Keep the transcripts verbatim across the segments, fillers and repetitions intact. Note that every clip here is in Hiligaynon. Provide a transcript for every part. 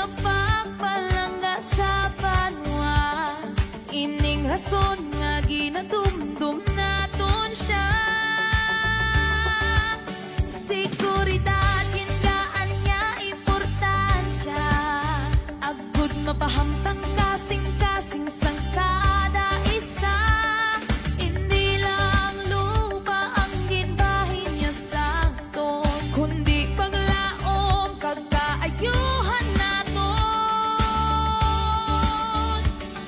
Pagpalangga sa banwa, ining rason nga ginadumdom naton siya. Seguridad, gingaan niya importansya. Agud mapahamtang kasing-kasing sang kada isa. Indi lang lupa ang ginbahin niya sa kundi paglaom kag kaayuhan naton.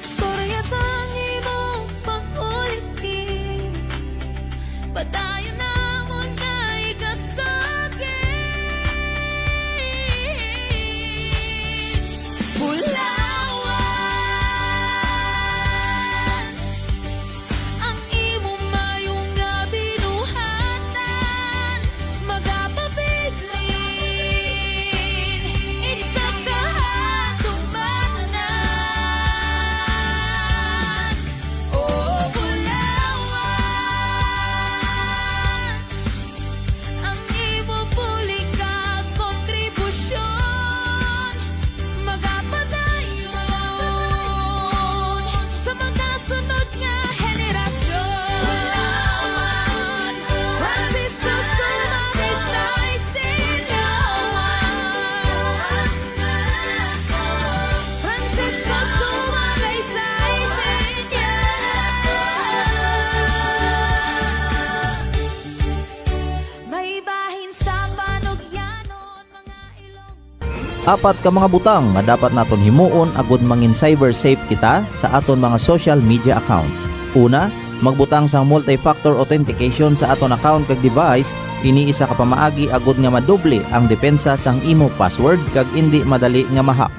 Istorya sang imong pag-ulitin, padayon namon nga ikasakit. Bulawan. Ang imo mayo nga binuhatan, magapabilin isa ka hatumanan. O Bulawan, ang imo bulig kag kontribusyon magapadayon sa mga sunod nga henerasyon. Francisco Sumagaysay Senior. Francisco Sumagaysay Senior. May bahin sa panugyanon, mga Ilong. Apat ka mga butang nga dapat naton himuon agud mangin cyber safe kita sa aton mga social media account. Una, magbutang sang multi-factor authentication sa aton account kag device. Ini isa ka pamaagi agud nga madoble ang depensa sang imo password kag indi madali nga ma-hack.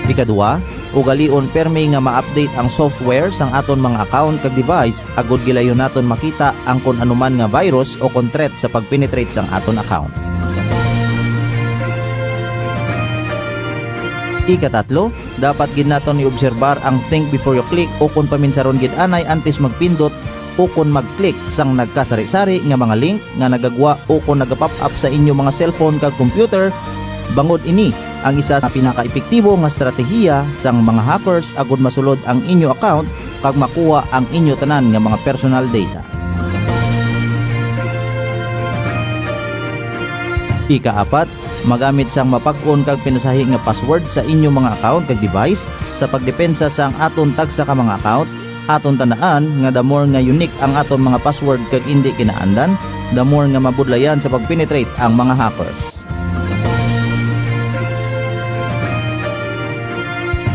Ikadua, ugalion permi nga ma-update ang software sang aton mga account kag device agud gilayon naton makita ang kon anuman nga virus o kon threat sa pag-penetrate sang aton account. Ikatatlo, dapat gid naton iobserbar ang think before you click o kon paminsaron gid anay antes magpindot o kon mag-click sang nagkasari-sari nga mga link nga nagagwa o kon nagapop up sa inyo mga cellphone kag computer, bangod ini ang isa sa pinakaepektibo nga estratehiya sang mga hackers agud masulod ang inyo account kag makuha ang inyo tanan nga mga personal data. Ikaapat, magamit sang mapag-on kag pinasahi nga password sa inyo mga account kag device sa pagdepensa sang aton tagsa ka mga account. Aton tandaan nga the more nga unique ang aton mga password kag indi kinaandan, the more nga mabudlayan sa pag-penetrate ang mga hackers.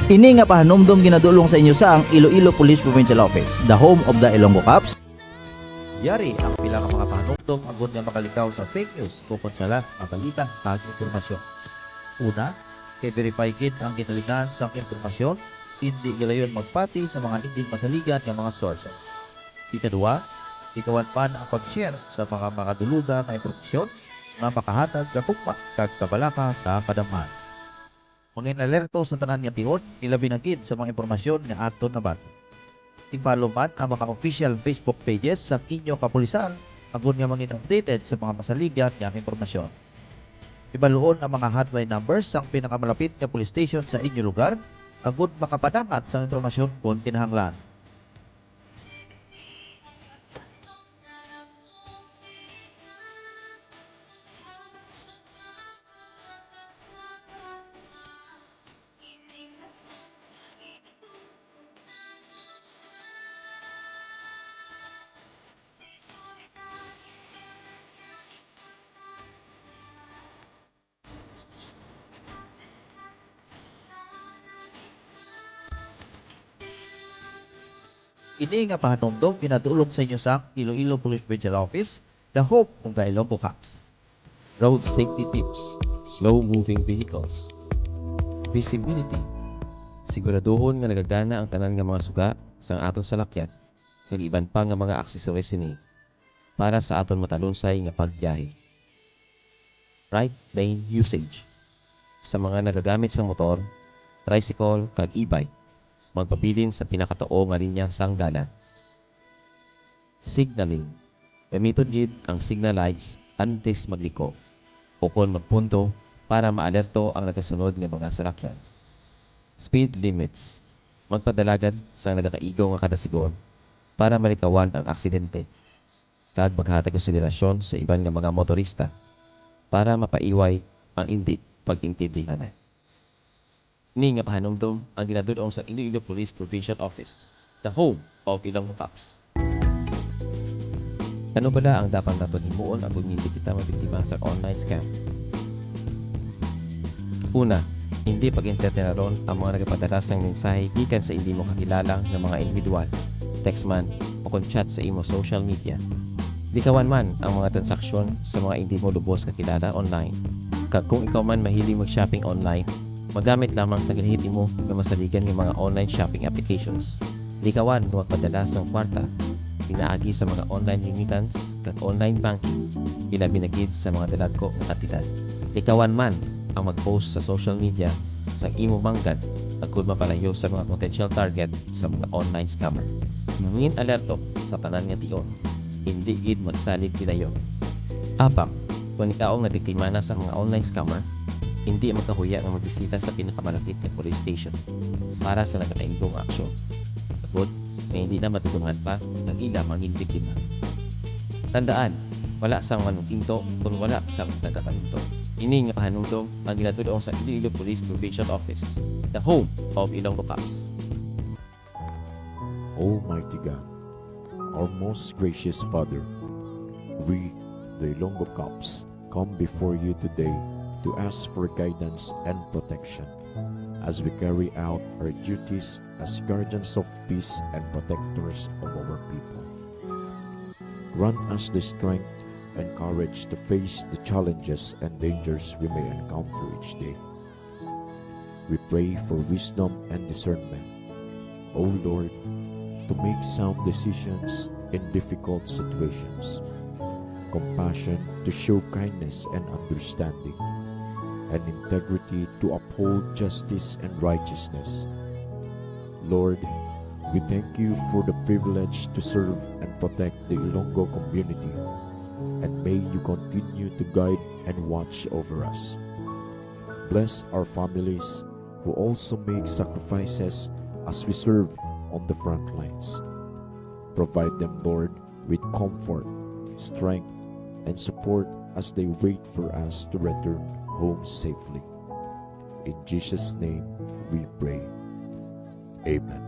Ini nga pahanumdom ginadulong sa inyo sang Iloilo Police Provincial Office, the home of the Ilonggo Cops. Yari ang pila ka mga pahanumdom agud nga makalikaw sa fake news ukon sala nga balita kag impormasyon. Una, i-verify gid ang ginalingan sang impormasyon, indi gilayon magpati sa mga indi masaligan nga mga sources. Ikadua, likawan man ang pag-share sa mga makaduluda nga impormasyon nga makahatag kagugma kag kabalaka sa kadamhan. Mangin-alerto sa tanan nga tion, ilabi na gid sa mga impormasyon nga aton nabaton. I-follow man ang mga official Facebook pages sang inyo kapulisan agud nga mangin updated sa mga masaligan nga impormasyon. Ibaluon ang mga hotline numbers sang pinakamalapit nga police station sa inyo lugar agud makapadangat sang impormasyon kon kinahanglan. Ini nga pahanumdom ginadulong sa inyo sang Iloilo Police Provincial Office, the home of the Ilonggo Cops. Road safety tips, slow-moving vehicles, visibility. Siguraduhon nga nagagana ang tanan nga mga suga sang aton salakyan kag iban pa nga mga aksesoris sini para sa aton matalunsay nga pagbiyahe. Right lane usage. Sa mga nagagamit sang motor, tricycle, kag e-bike, magpabilin sa pinakatuo nga linya sang dalan. Signaling. Gamiton gid ang signal lights antes magliko o kon magpunto para maalerto ang nagasunod nga mga salakyan. Speed limits. Magpadala gid sang nagakaigo nga kadasigon para malikawan ang aksidente, kag maghatag konsiderasyon sa iban nga mga motorista para mapaiway ang indi pag-intindihan. Ni nga pahanumdom ang ginadul-ong sa Iloilo Police Provincial Office, the home of Ilonggo Cops. Ano bala ang dapat naton himuon agud hindi kita mabiktima sa online scam? Una, hindi pag-entertainon ang mga nagapadala sang mensahe gikan sa indi mo kakilala nga mga individual, text man o kon chat sa imo social media. Likawan man ang mga transaksyon sa mga indi mo lubos kakilala online. Kag kung ikaw man mahilig mag-shopping online, magamit lamang sa ginahimo nga masaligan nga mga online shopping applications. Likawan nga magpadala sang kwarta pinaagi sa mga online remittance kag online banking, ilabi na gid sa mga dalagko nga kantidad. Likawan man ang mag-post sa social media sang imo manggad agud mapalayo sa mga potential target sa mga online scammer. Mangin-alerto sa tanan nga tion, indi gid magsalig gilayon. Apang, kon ikaw ang nabiktima na sa mga online scammer, indi magkahuya nga magbisita sa pinakamalapit nga police station para sa nagakaigo nga aksyon. Agud nga hindi na madudungan pa ang ila mangin biktima. Tandaan, wala sang manuginto kon wala sang nagapahinto. Ini nga pahanumdom ang ginadul-ong sa Iloilo Police Provincial Office, the home of Ilonggo Cops. Almighty God, our most gracious Father, we, the Ilonggo Cops, come before you today to ask for guidance and protection as we carry out our duties as guardians of peace and protectors of our people. Grant us the strength and courage to face the challenges and dangers we may encounter each day. We pray for wisdom and discernment, O Lord, to make sound decisions in difficult situations, compassion to show kindness and understanding, and integrity to uphold justice and righteousness. Lord, we thank you for the privilege to serve and protect the Ilonggo community, and may you continue to guide and watch over us. Bless our families who also make sacrifices as we serve on the front lines. Provide them, Lord, with comfort, strength, and support as they wait for us to return home safely. In Jesus' name we pray. Amen.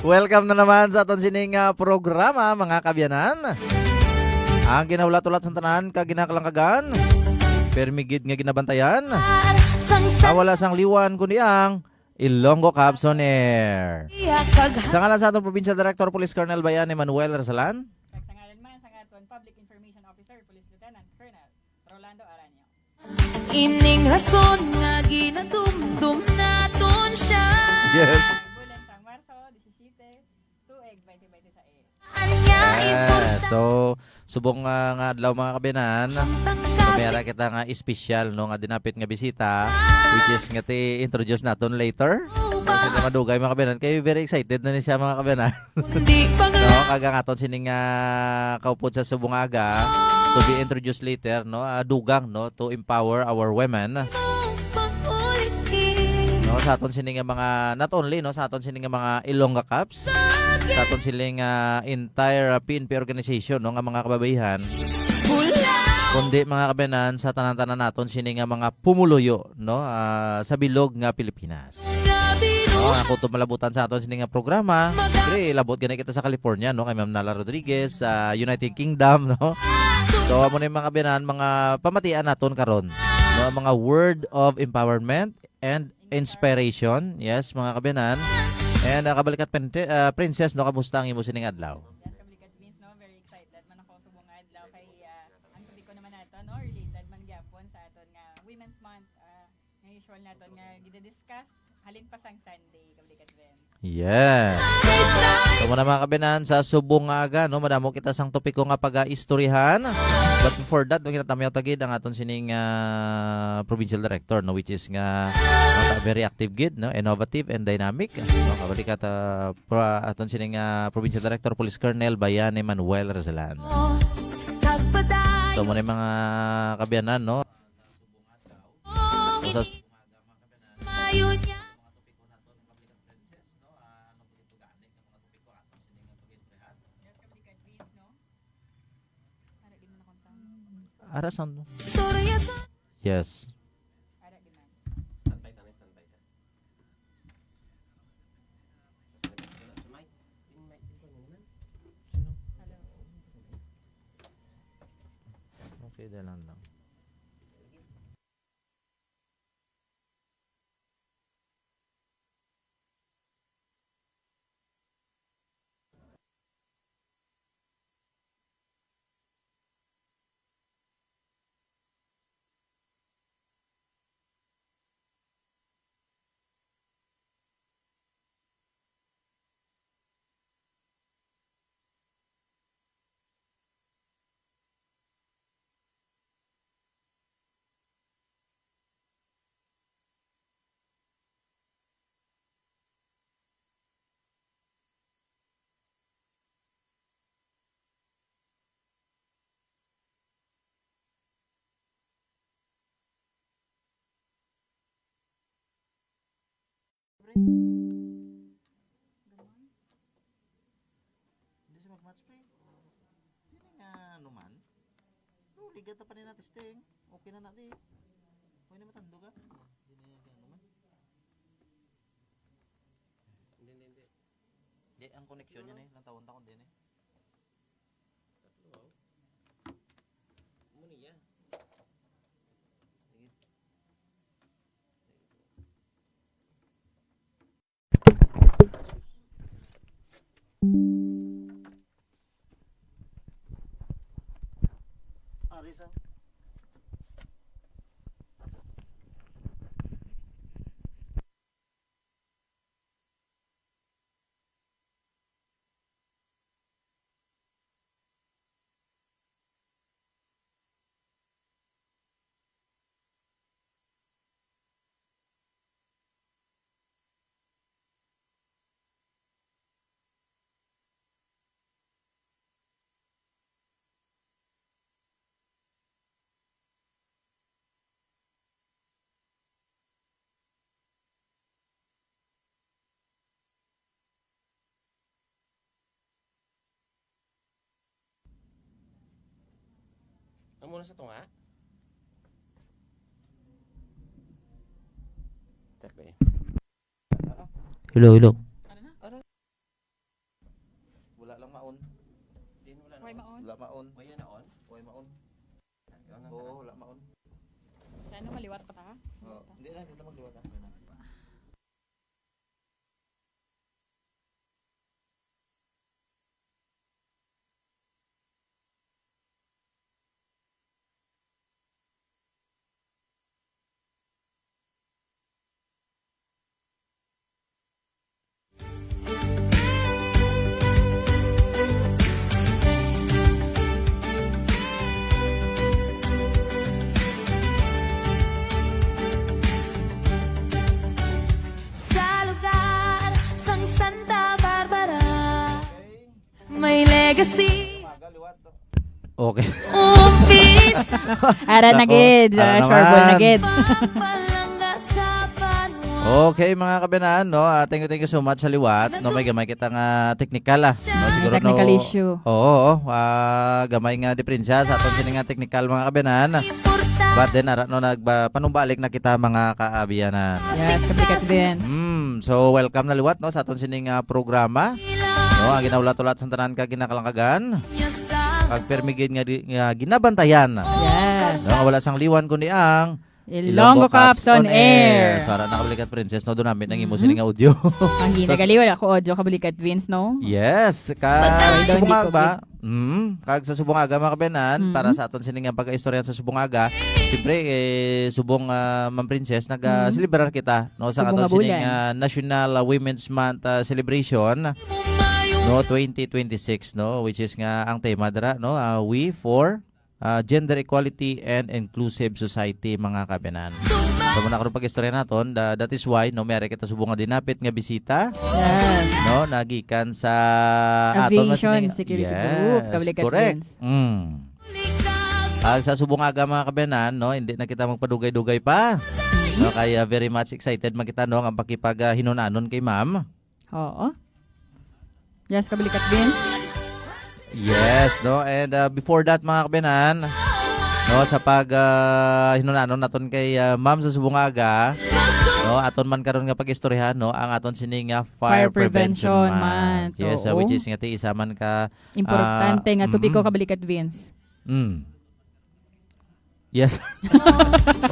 Welcome na naman sa aton sining ah, programa, mga kabyanan. Ang ginahulat-hulat sa tanan kag ginakalangkagan, permi gid nga ginabantayan. Ang wala sang liwan kundi ang Ilonggo Cops on Air. Sa ngalan sa aton Provincial Director Police Colonel Bayan Emmanuel Rasalan. Kag sa ngalan man sang aton Public Information Officer Police Lieutenant Colonel Rolando Aranio. Ining rason nga ginadumdum naton siya. Yes. Bulan sang Marso, disisiyete, tuig twenty twenty-six. Anya, yes. So, subong uh, nga adlaw, mga kabinan, may ara kita nga espesyal, no, nga dinapit nga bisita, which is nga ti-introduce naton later. So, madugay, mga kabinan, kay very excited na ni siya, mga kabinan. No, kag ang aton sining ah, kaupod sa subong nga aga to be introduced later, no, ah, dugang, no, to empower our women. No, sa aton sini nga mga, not only, no, sa aton sini nga mga Ilongga Cops, sa aton sini nga entire ah, P N P organization, no, nga mga kababaihan, kundi mga kabayanan sa tanan-tanan naton sini nga mga pumuluyo, no, ah, sa bilog nga Pilipinas. No, ako to malabutan sa aton sini nga programa. Diri labot gani kita sa California, no, kay Ma'am Nala Rodriguez sa United Kingdom, no. So amo ni mga kabayanan, mga pamatian naton karon, no, mga word of empowerment and inspiration. Yes, mga kabayanan. And uh, kabalikat Pente- uh, Princess, no, kamusta ang imo sining adlaw? Yes, kabalikat Vince, no, very excited man ako subong nga adlaw kay ah, ang topiko naman nato, no, related man gyapon sa aton nga Women's Month. Ah, nga usual Naton nga gina-discuss, halin pa sang Sunday, kabalikat, Ben. Yes. So, muna, mga kabinan, sa subong nga aga, no, madamo kita sang topiko nga pag-istoryahan. But before that, no, ginatamyaw ta gid ang aton sining, ah, provincial director, no, which is nga, no, very active gid, no, innovative and dynamic. No, kabalikat, ah, pra-, aton sining, ah, provincial director, Police Colonel Bayani Manuel Rezalan. So, muna, mga kabiyanan, no? Sa Mayo niya. Ara sound mo. Istorya sa Yes. Standby ta, standby ta. Okay, dalan lang. Hindi siya mag-match, pre. Hindi nga, ano man. Pero ligat na pa rin natin, Sting. Okay na natin. Pwede matandog, ah. Hindi na yung ano man. Hindi, hindi, hindi. Di, ang connection niya na eh. Nang tawon-tawon din eh. Tatlo, oh. Muna yan. Sige. Ari sa Amo na sa tunga? Tabi. Hello, hello. Wala lang maon. Din wala Way maon. Wala maon. Way na on. Way maon. Ano Oo, na? Wala maon. Ano, maliwat pa ta? Oo. Hindi na, hindi na magliwat, ah. Hindi na. Sa lugar sang Santa Barbara, may legacy. Okay. Umpisa. Ara na Nako, gid, ara ah, sure ball na naman. Gid. Pagpalangga sa banwa. Okay, mga kabinan, no? Ah, thank you, thank you so much sa liwat. No, may gamay kita nga technical, ah. No, siguro, technical no, issue. Oo, oo. Ah, gamay nga diferensya sa aton sini nga technical, mga kabinan. But then, ara, no, nagba-, panumbalik na kita, mga kaabiyanan. Yes, kapikat din. Mm, so, welcome na liwat, no, sa aton sining, ah, programa. No, ang ginaulat-ulat sa tanan ka ginakalangkagan. Kag permi gid nga di-, nga ginabantayan. Yes. No, nga wala sang liwan kundi ang Ilonggo Cops on Air. So, ara na, kabalikat Princess, no, doon namin ang imo Mm-hmm. sini nga audio. Ang So, ginagaliw, ako audio, kabalikat Vince, no? Yes, ka Batang si Kumag ba? Mm, kag sa subong aga, mga kabayanan, para Mm. sa aton sini nga pag-istorya sa subong aga, siyempre, eh, subong, ah, Ma'am Princess, nag, ah, Mm. selebrar kita, no, sa Subong aton nga sining, bulan. ah, National, ah, Women's Month, ah, celebration, no, twenty twenty-six, no, which is nga ang tema dira, no, ah, We for, ah, Gender Equality and Inclusive Society, mga kabayanan. So, muna karon pag-istorya naton, da-, that is why, no, may ari kita subong nga dinapit nga bisita, Yes. no, nagikan sa aton nga Aviation sining Security Group, Yes, Kabalikat correct. Vince. Mm. Ah, sa subong aga, mga kabayanan, no, hindi na kita magpadugay-dugay pa. No, kaya very much excited man kita, no, nga pakipag, ah, hinunanon kay ma'am. Oo. Yes, Kabalikat Vince. Yes, no, and, ah, before that, mga kabayanan, no, sa pag, ah, hinunanon naton kay, ah, ma'am sa subong aga, no, aton man karon nga pag-istoryahan, no, ang aton sini nga Fire Fire Prevention Prevention Month. Month. Yes, ah, Oo. which is nga ti isa man ka Importante Ah, nga topiko, mm. Kabalikat Vince. Mm. Yes.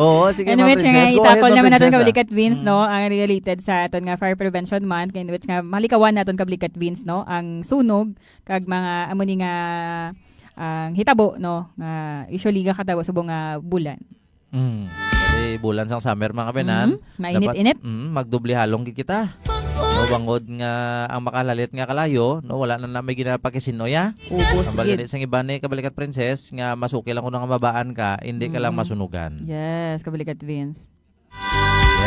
Oo, sige, Ma'am Anyway, Princess, nga go ahead, itakol Ma'am naman natin, Princess, ah. Kabalikat Vince, Mm. no, ang related sa aton nga Fire Prevention Month, kay in which nga malikawan naton, Kabalikat Vince, no, ang sunog kag mga amo ni nga, ang hitabo, no, nga usually nga katabo subong nga bulan. Mm. Kasi bulan sang summer, mga kabayanan, Mhm. Mainit-init. dapat, mm, magdoble halong gid kita. No, bangod nga ang makalalit nga kalayo, no, wala na, na may ginapakisin-oy, ah. Ubos Ang gid. Balgani sang iba ni Kabalikat Princess, nga mas okay lang kuno nga mabaan ka, hindi ka lang Mm. masunugan. Yes, Kabalikat Vince.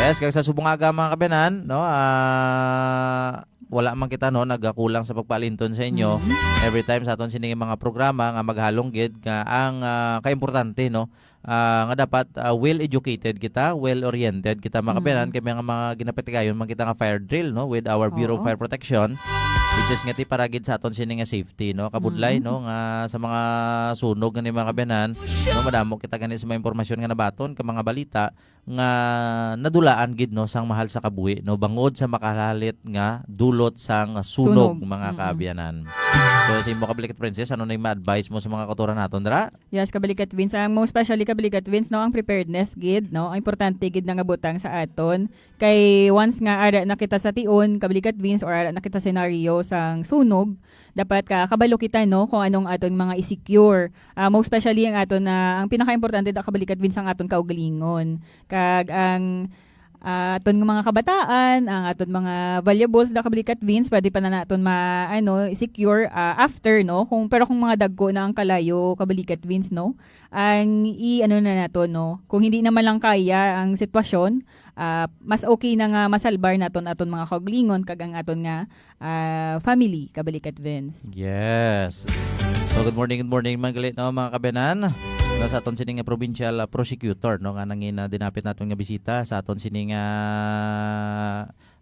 Yes, kag sa subong aga, mga kabayanan, no, ah, wala man kita, no, nagakulang sa pagpaalinton sa inyo. Mm. Every time sa aton sining mga programa nga maghalong gid nga ang, ah, kaimportante, no, ah, nga dapat, ah, well educated kita, well oriented kita, mga kabayanan, Mm. kay may nga mga ginapatigayon man kita nga fire drill, no, with our Bureau of Oo. Fire Protection, which is nga ti para gid sa aton sini nga safety, no, kabudlay, Mm. no, nga sa mga sunog gani, mga kabayanan, no, madamo kita gani sa mga impormasyon nga nabaton ka mga balita nga nadulaan gid, no, sang mahal sa kabuhi, no, bangod sa makalalit nga dulot sang sunog, Sunog. mga Mm-mm. kaabyanan. So, sa imo, Kabalikat Princess, ano na yung ma-advise mo sa mga kautoran naton dira? Yes, Kabalikat Vince. Ang most especially, Kabalikat Vince, no, ang preparedness gid, no, ang importante gid na nga butang sa aton. Kay once nga ara na kita sa tion, Kabalikat Vince, or ara na kita scenario sang sunog, dapat ka kabalo kita, no, kung anong aton mga i-secure. Ah, most especially ang aton na, ang pinakaimportante da, Kabalikat Vince, ang aton kaugalingon. Kag ang, ah, aton nga mga kabataan, ang aton mga valuables da, Kabalikat Vince, pwede pa na naton ma-, ano, secure, ah, after, no? Kung, pero kung mga dagko na ang kalayo, Kabalikat Vince, no? Ang i-, ano na nato, no? Kung hindi naman lang kaya ang sitwasyon, ah, mas okay na nga masalbar naton aton mga kaugalingon kag ang aton nga ah, family, Kabalikat Vince. Yes. So, good morning, good morning, mga galit, no, mga kabayanan. No, sa aton sini nga provincial, ah, prosecutor, no, nga nangin, ah, dinapit naton nga bisita sa aton sini nga,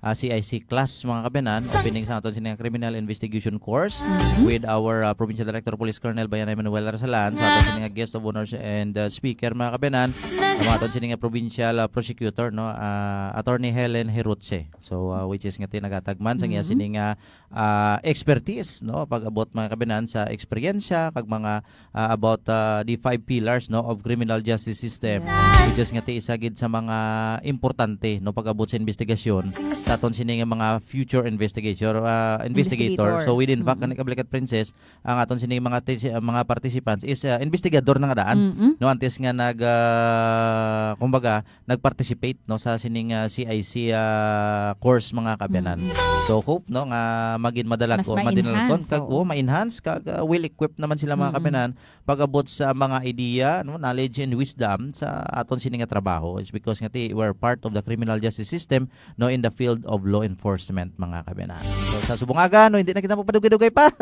ah, C I C class, mga kabayanan, opening sa aton sini nga criminal investigation course Mhm. with our, ah, provincial director of police, Colonel Bayan Emmanuel Arsalan, sa aton sini nga guest of honors and, ah, speaker, mga kabayanan, ang aton sini nga provincial, ah, prosecutor, no, ah, Attorney Helen Herutse. So, ah, which is nga tinagatag man sa iya Mhm. sini nga, ah, expertise, no? Pag-abot, mga kabayanan, sa eksperyensya kag mga, ah, about, ah, the five pillars, no, of criminal justice system, Yes. which is nga ti isa gid sa mga importante, no, pag-abot sa investigasyon sa aton sini nga mga future investigator, ah, investigator. Investigator. So, within fact, Mm. kani, Kabalikat Princess, ang aton sini mga tis-, mga participants is, ah, investigador na nga daan. Mm-mm. No, antes nga nag, ah, kumbaga, nag-participate, no, sa sining, ah, C I C, ah, course, mga kaabyanan. Mm. So, hope, no, nga magin madala Mas ko, ma-enhance, madinalakon, kag, oo. oh, ma-enhance, kag, ah, well-equipped naman sila, mga Mm-mm. kaabyanan, pag-abot sa mga idea, no, knowledge and wisdom sa aton sini nga trabaho. It's because nga ti, we're part of the criminal justice system, no, in the field of law enforcement, mga kaabyanan. So, sa subong aga, no, hindi na kita magpadugay-dugay pa.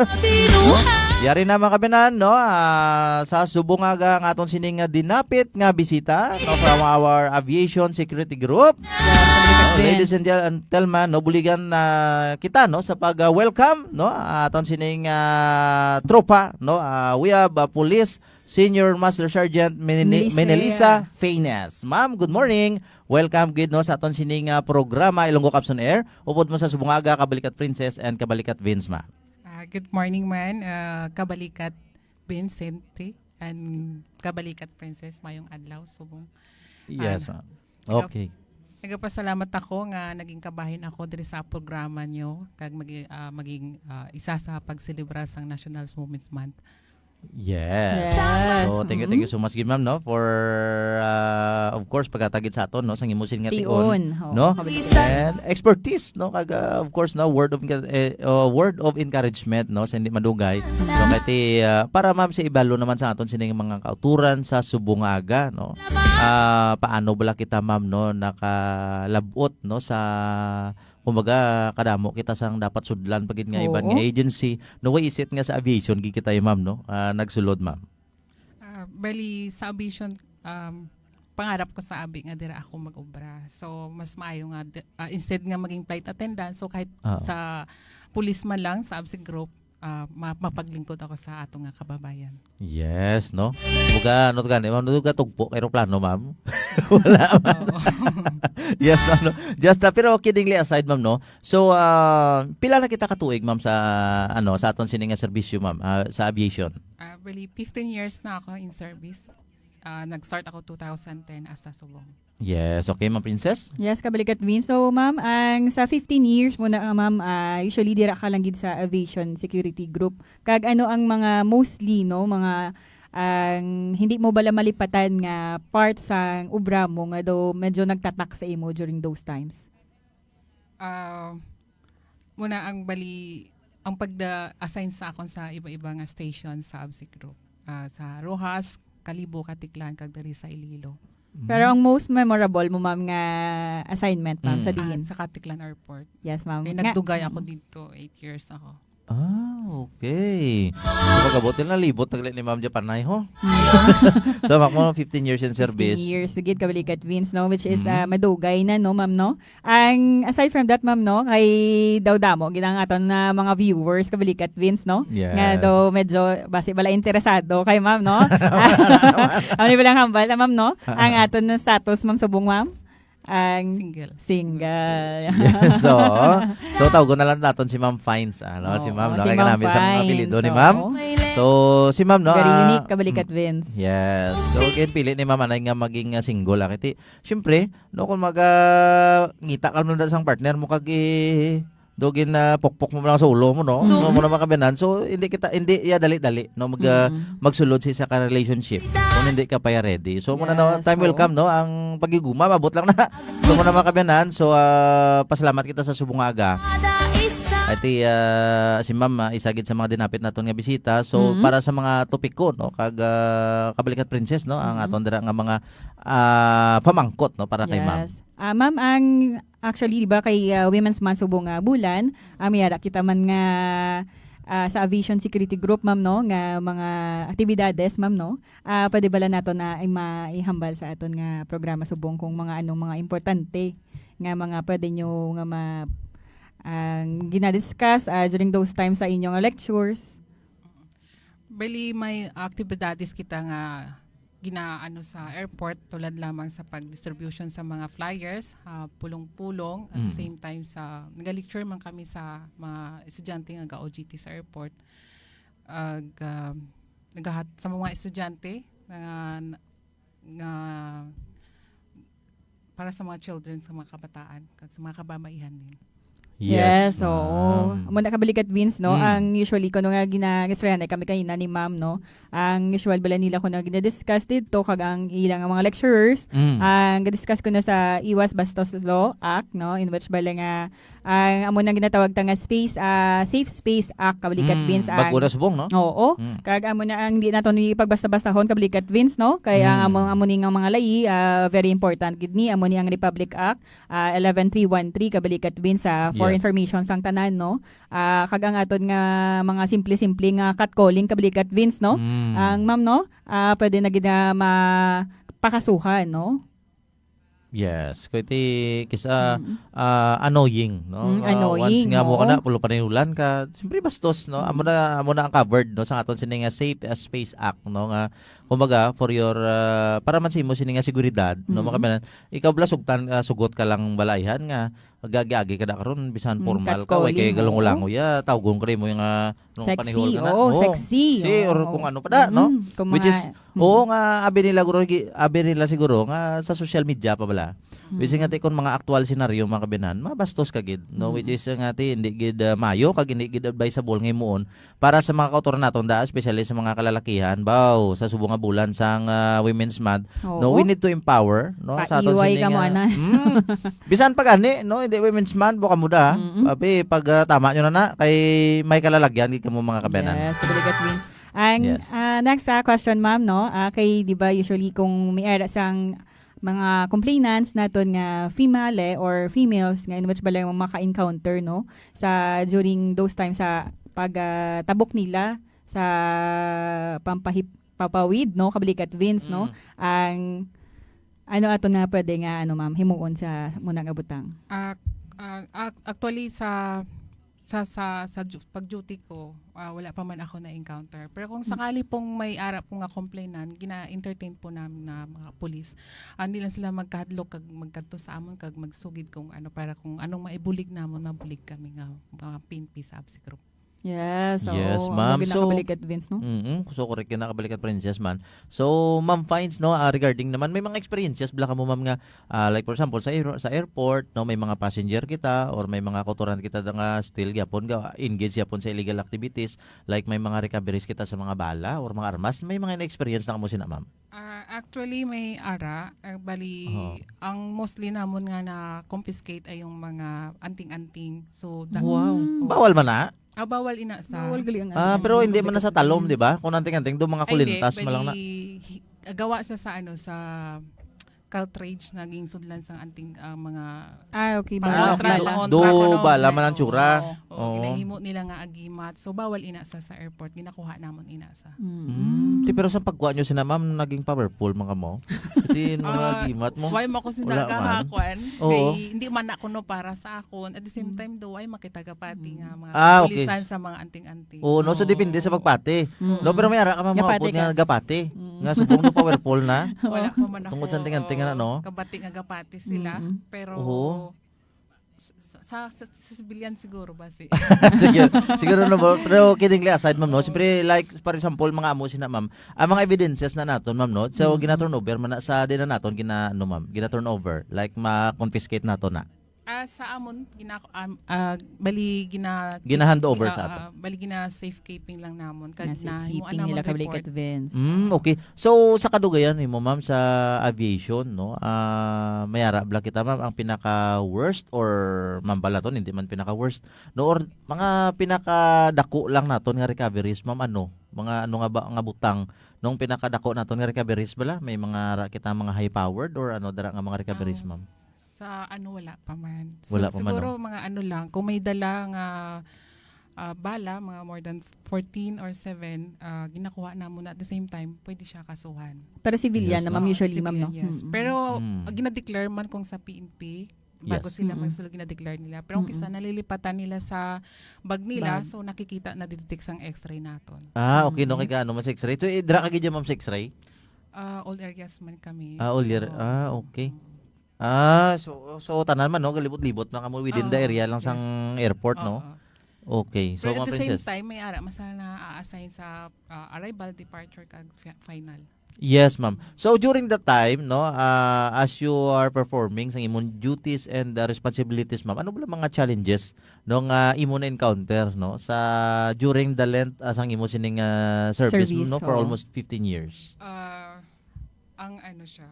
Yari na, mga kaabyanan, no? Ah, sa subong aga ang aton sining nga dinapit nga bisita, no, from our aviation security group. Yes, Kabalikat Vince. Ladies and gentlemen, no, buligan na kita, no, sa pag, ah, welcome, no, aton sining, ah, tropa, no. Ah, we have, ah, Police Senior Master Sergeant Meneli-, Melissa Menelisa Feines. Ma'am, good morning. Welcome gid, no, sa aton sining, ah, programa, Ilonggo Caps on Air. Upod mo sa subong aga, Kabalikat Princess and Kabalikat Vince, ma. Ah, good morning, man. Ah, Kabalikat Vincente and Kabalikat Princess, mayong adlaw, subong. Yes, Ah, ma'am. ikaw? Okay. Nagapasalamat ako nga naging kabahin ako diri sa programa nyo kag magi-, ah, maging, ah, isa sa pagselebrar sang National Women's Month. Yes. Yes. So, thank you, thank you so much, gid, ma'am, no, for, uh, of course, paghatagid sa aton, no, sang imo sin nga tion, Tion. no? Kabalikat. And expertise, no, kag, uh, of course, no, word of enc- eh, uh, word of encouragement, no, sa hindi madugay. So, kay ti, uh, para, ma'am, sa ibalo naman sa aton sining mga kauturan sa subong nga aga, no? Ah, paano bala kita, ma'am, no, nakalabot, no, sa, kumbaga, kadamo kita sang dapat sudlan pa gid nga iban Oo. nga agency, no? Why is it nga sa aviation gid kita, eh, ma'am, no, ah, nagsulod, ma'am? Ah, bali, sa aviation, um, pangarap ko sa abi nga dira ako mag-obra. So, mas maayo nga, di- ah, instead nga maging flight attendant, so kahit Ah. sa pulis man lang, sa ABSEC group, ah, ma- mapaglingkod ako sa ato nga kababayan. Yes, no? Buga, ano to gani, ma'am? Ano to tugpo kay eroplano, ma'am? Wala, ma'am. Oo. Yes, ma'am, no? Just, uh, pero kiddingly aside, ma'am, no? So, uh, pila na kita katuig, ma'am, sa, ano, sa aton sini nga serbisyo, ma'am, ah, sa aviation? Ah, bali, fifteen years na ako in service. Ah, nag-start ako two thousand ten as sa subong. Yes, okay, ma'am Princess? Yes, kabalikat, Vin. So, ma'am, ang sa fifteen years mo na, ma'am, ah, usually dira ka lang gid sa aviation security group. Kag ano ang mga mostly, no, mga ang hindi mo bala malipatan nga part sa obra mo nga daw medyo nagtatak sa imo during those times? Ah, muna ang bali, ang pagda-assign sa akon sa iba-iba nga station sa ABSEC group. Ah, sa Roxas, Kalibo, Caticlan, kag diri sa Iloilo. Pero ang most memorable mo, ma'am, nga assignment, ma'am, sa Mm. Ah, diin? Sa Caticlan Airport. Yes, ma'am. Kay Nga- nagdugay ako dito, eight years ako. Ah, okay. Pagabot na libot tagli ni Ma'am Japanay, ho? So, mak mo fifteen years in service. Fifteen years. Sige, kabalikat, Vince, no? Which is Mhm. ah, madugay na, no, ma'am, no? Ang, aside from that, ma'am, no, kay daw damo gid ang aton na mga viewers, kabalikat, Vince, no? Yes. Nga daw medyo basi bala interesado kay ma'am, no? Ano ba lang hambal na, ma'am, no? Ang aton na status, ma'am, subong, ma'am? Ang Single. Single. Yes, so, so tawgon na lang naton si Ma'am Fines, ano, Oo, si Ma'am, no? si Kaya Ma'am kanami sa mga Fines, apelyido ni oo. Ma'am. So, si Ma'am, no, Very ah, unique, kabalikat, Vince. Yes. So, kaya pili ni Ma'am Anay nga maging ah, single. Ah, kiti, syempre, no, kung magngita ka man sang partner mo, kag i-, dugin na pukpok mo lang sa ulo mo, no? No, mo naman kabinan. So, hindi kita, hindi, ya, dali-dali, no? Mag, ah, Mm. magsulod sa isa ka relationship kung hindi ka pa ya ready. So, muna, no, Yes, time will oo. come, no? Ang pagiguma, mabot lang na. So, muna, mga kabinan. So, ah, pasalamat kita sa subong nga aga. Ati, ah, si Ma'am, ah, isa gid sa mga dinapit naton nga bisita. So, Mhm. para sa mga topiko, no, kag, ah, kabalikat, Princess, no, ang Mhm. aton dira nga mga ah, pamangkot, no, para kay Ma'am. Yes. Ah, ma'am, ang actually, di ba, kay ah, Women's Month subong nga bulan, ah, may ara kita man nga ah, sa Aviation Security Group, ma'am, no, nga mga aktibidades, ma'am, no? Ah, pwede bala nato na ay maihambal sa aton nga programa subong kung mga anong mga importante nga mga pwede nyo nga ma ang ginadiscuss ah, during those times sa inyong lectures? Bali, may aktibidades kita nga ginaano sa airport, tulad lamang sa pag-distribution sa mga flyers, ah, pulong-pulong, at the Mm. same time sa, nag-lecture man kami sa mga estudyante nga ga-O J T sa airport. Ag, ah, nagahat sa mga estudyante nga, nga para sa mga children, sa mga kabataan, kag sa mga kababaihan din. Yes, oo. Ma'am. Amo na, kabalikat, Vince, no? Mm. Ang usually kuno nga gina-, gistoryahan na kami kanina ni ma'am, no? Ang usual bala nila kuno nga gina-discuss dito kag ang ilang mga lecturers, Mm. ang ga-discuss kuno sa Iwas Bastos Law Act, no? In which bala nga ang amo nang ginatawag ta nga space, ah, Safe Space Act, kabalikat, Mm. Vince, ang Bago na subong, no? Oo. Mm. Kag amo na ang di nato ni pagbasta-bastahon, kabalikat, Vince, no? Kay ang Mm. amo, amo ni nga mga layi, ah, very important gid ni, amo ni ang Republic Act, ah, eleven three one three, kabalikat, Vince, sa for Yes. information sang tanan, no? Ah, kag ang aton nga mga simple-simple nga catcalling, kabalikat, Vince, no? Mm. Ang ma'am, no? Ah, pwede na gid na mapakasuhan, no? Yes, kay ti kisa Mm. ah, annoying, no? Mm, Ah, annoying, once nga mo oo. kana pula panihulan ka, siyempre bastos, no? Amo Mm. na, amo na ang covered, no, sa aton sini nga Safe uh, Space Act, no, nga kumbaga for your ah, para man sa imo sini nga seguridad, no, Mm. makabinan, ikaw bala sugtan ah, sugot ka lang balaihan nga gagi-agi ka da karon bisan Mm, formal ka, way kay catcalling, galungo-lango ya, tawgon ka mo yung ah, nung Sexy, panihol ka na. oo, sexy, Si, or oo. kung ano pa da, no? Mm, kung Which mga- is, oo nga, abi nila guro, gi- abi nila siguro nga sa social media pa bala. Which is nga, ti, kung mga aktual senaryo, mga kabinahan, mabastos ka gid, no? Which is, uh, nga, ti, hindi gid, uh, mayo, kag hindi gid advisable nga himuon para sa mga kautoran naton da, especially sa mga kalalakihan. Baw, sa subong nga bulan sang, uh, Women's Month, no, we need to empower, no, sa aton sini nga, mm, bisan pa gani, no, hindi Women's Month, buka mo da, ha? Abi, pag, uh, tama nyo na na, kay may kalalagyan gid kamo, mga kabinahan. Yes, kabaligya twins. Ang, ah, next, ah, question, ma'am, no? Ah, kay, di ba, usually kung may ara sang mga complainants naton nga female, eh, or females nga in which balay mo maka-encounter, no, sa during those times sa pag, ah, tabok nila sa pampahip-, papawid, no, kabaligya twins, no, ang ano ato na pwede nga, ano, ma'am, himuon sa muna nga butang? Ah, ah, ac-, actually, sa sa sa sa ju- pag-duty ko, ah, wala pa man ako na-encounter. Pero kung sakali pong may ara po nga complainant, gina-entertain po namin na mga pulis. Ah, hindi lang sila magkahadlok kag magkadto sa amon kag magsugid kung ano, para kung anong maibulig namon, mabulig kami nga mga P N P sa ABSI group. Yes, oo. Yes, ma'am. So, ginakabalik at Vince, no? Mm, so correct, ginakabalik at Princess man. So, Ma'am Fines, no, ah, regarding naman, may mga experiences bala kamo, ma'am, nga Ah, like for example, sa aer-, sa airport, no, may mga passenger kita or may mga kautoran kita nga still gyapon ga-engage gyapon sa illegal activities, like may mga recoveries kita sa mga bala or mga armas, may mga na-experience na kamo sina, ma'am? Ah, actually, may ara, ah, bali, ang mostly namon nga na-confiscate ay yung mga anting-anting. So, da- Wow. Mm. Bawal man na? Ah, bawal ina sa Bawal gali ang Ah, anting. Pero hindi man na sa talom, di ba? Kung anting-anting, do mga Ay, hindi. Kulintas man lang na. Bali, hi-, gawa siya sa, ano, sa cartridge na ginsudlan sang anting, ah, mga Ah, okay. Pang Ah, mga okay. Trako, on, Do trako, no? Bala man ang tsura. Oo, oo, Oo. Ginahimo nila nga agimat. So, bawal ina sa, sa airport. Ginakuha namon ina sa. Mm. Mm. Ti, pero sa pagkuha nyo sina ma'am, naging powerful man kamo? Ti, mga Ah, agimat mo? Why mo ko Wala man. Sinagahakuan? Oo. Kay, hindi man ako, no, para sa akon. At the same Mm. time, do, why makitagapati Mm. nga mga Ah, okay. Pulisan sa mga anting-anting? Oo, no? So, Oo. Depende sa pagpati. Mm. No, pero may ara ka, ma'am, Gapati maupod nga ka. Gapati. Mm. Nga subong no powerful na. Wala pa man Tungod sa ako, anting-anting, oo, ano, no? Kabati nga gapati sila. Mm. Pero Oo. sa, sa, sa, sa civilian siguro ba si Sige, siguro no, ma'am. Pero kiddingly aside, ma'am, no? Oo. Siyempre, like, for example, mga amo sina, ma'am, ang mga evidences na naton, ma'am, no? So, Mm. gina-turnover man na sa, di na naton, gina, ano, ma'am, gina-turnover. Like, ma-confiscate nato na. Ah, sa amon, gina-, um, ah, bali, gina-, Gina-hand over ah, sa ato. Ah, bali, gina-safekeeping lang namon. Kag na, himuan namon report. Gina-safekeeping nila kabalik at Vince. Mm, okay. So, sa kadugayan nimo, ma'am, sa aviation, no? Ah, may ara bala kita, ma'am, ang pinaka-worst or, ma'am, bala to, hindi man pinaka-worst, no? Or mga pinakadako lang naton nga recoveries, ma'am, ano? Mga ano nga ba, nga butang nung pinakadako naton nga recoveries bala? May mga ra-, kita mga high-powered or ano, dara nga mga recoveries, Ah, ma'am? Sa ano, wala pa man. Wala pa man, Siguro no? Mga ano lang, kung may dala nga, ah, bala, mga more than fourteen or seven, ah, ginakuha namon na at the same time, pwede siya kasuhan. Pero civilian Yes, na, ma'am, ma'am. Usually, ma'am, no? Civilian, yes. Mm. Pero, Mm. ah, gina-declare man kung sa P N P, bago Yes. sila Mm-mm. magsulod, gina-declare nila. Pero kung Mm-mm. kisa nalilipatan nila sa bag nila, Bag. So nakikita, nadidetect sang X-ray naton. Ah, okay, no, Mm. kay ka, ano man sa X-ray. Ito, eh, dra ka gid, ma'am, sa X-ray? Ah, all areas man kami. Ah, all area. Oo. Ah, okay. Mm. Ah, so, so tanan man, no? Galibot-libot na kamo within the Oo, area lang yes. Sang airport, no? Oo. Okay. So, Pero at mga the same princess? Time, may ara, mas na na-assign sa, ah, arrival, departure, kag fi-, final. Yes, ma'am. So, during the time, no, ah, as you are performing sa imong duties and, ah, responsibilities, ma'am, ano ba ang mga challenges, no, nga imo na-encounter, no, sa, during the length, ah, sang imo sining, ah, service, Service, no, for oo. Almost fifteen years? Ah, ang ano siya,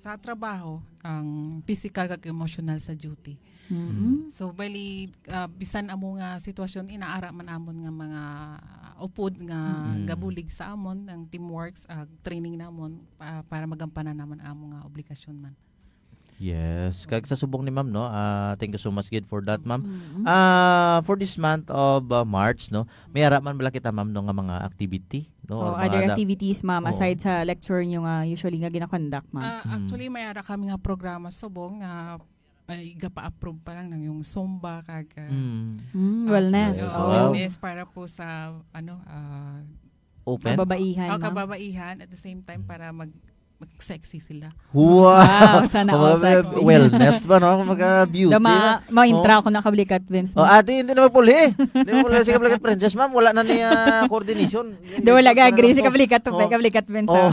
sa trabaho, ang physical kag emotional sa duty. Mm-mm. Mm. So, bali, ah, bisan amo nga sitwasyon, inaara man amon nga mga upod nga Mm. gabulig sa amon, ang teamworks, ah, training namon, pa-, para magampanan namon amo nga obligasyon man. Yes. Kag sa subong ni ma'am, no? Ah, thank you so much gid for that, ma'am. Mm-mm. Ah, for this month of, ah, March, no? May ara man bala kita, ma'am, no, nga mga activity, no? Oh, or mga other da-, activities, ma'am, oo. Aside sa lecture nyo nga usually nga ginakonduct, ma'am? Ah, Mm. Actually, may ara kami nga programa subong nga ay gapa-approve pa lang ng yung Zumba kag, ah, Mm. Mm, ah, wellness. Yes, Oh, wow. Wellness para po sa, ano, ah, Open? Kababaihan, oh, ma'am? Kababaihan, at the same time, Mm. para mag-, sexy sila. Wow! Wow, sana all sexy. Wellness ba, no? Kumbaga, beauty, Dama, no? Maintra ako na kabalikat, Vince. Oh, ate, hindi na mapuli. Hindi mo puli si kabalikat princess, ma'am. Wala na niya coordination. Hindi, wala ka agree si kabalikat tupe, kabalikat princess. Oh.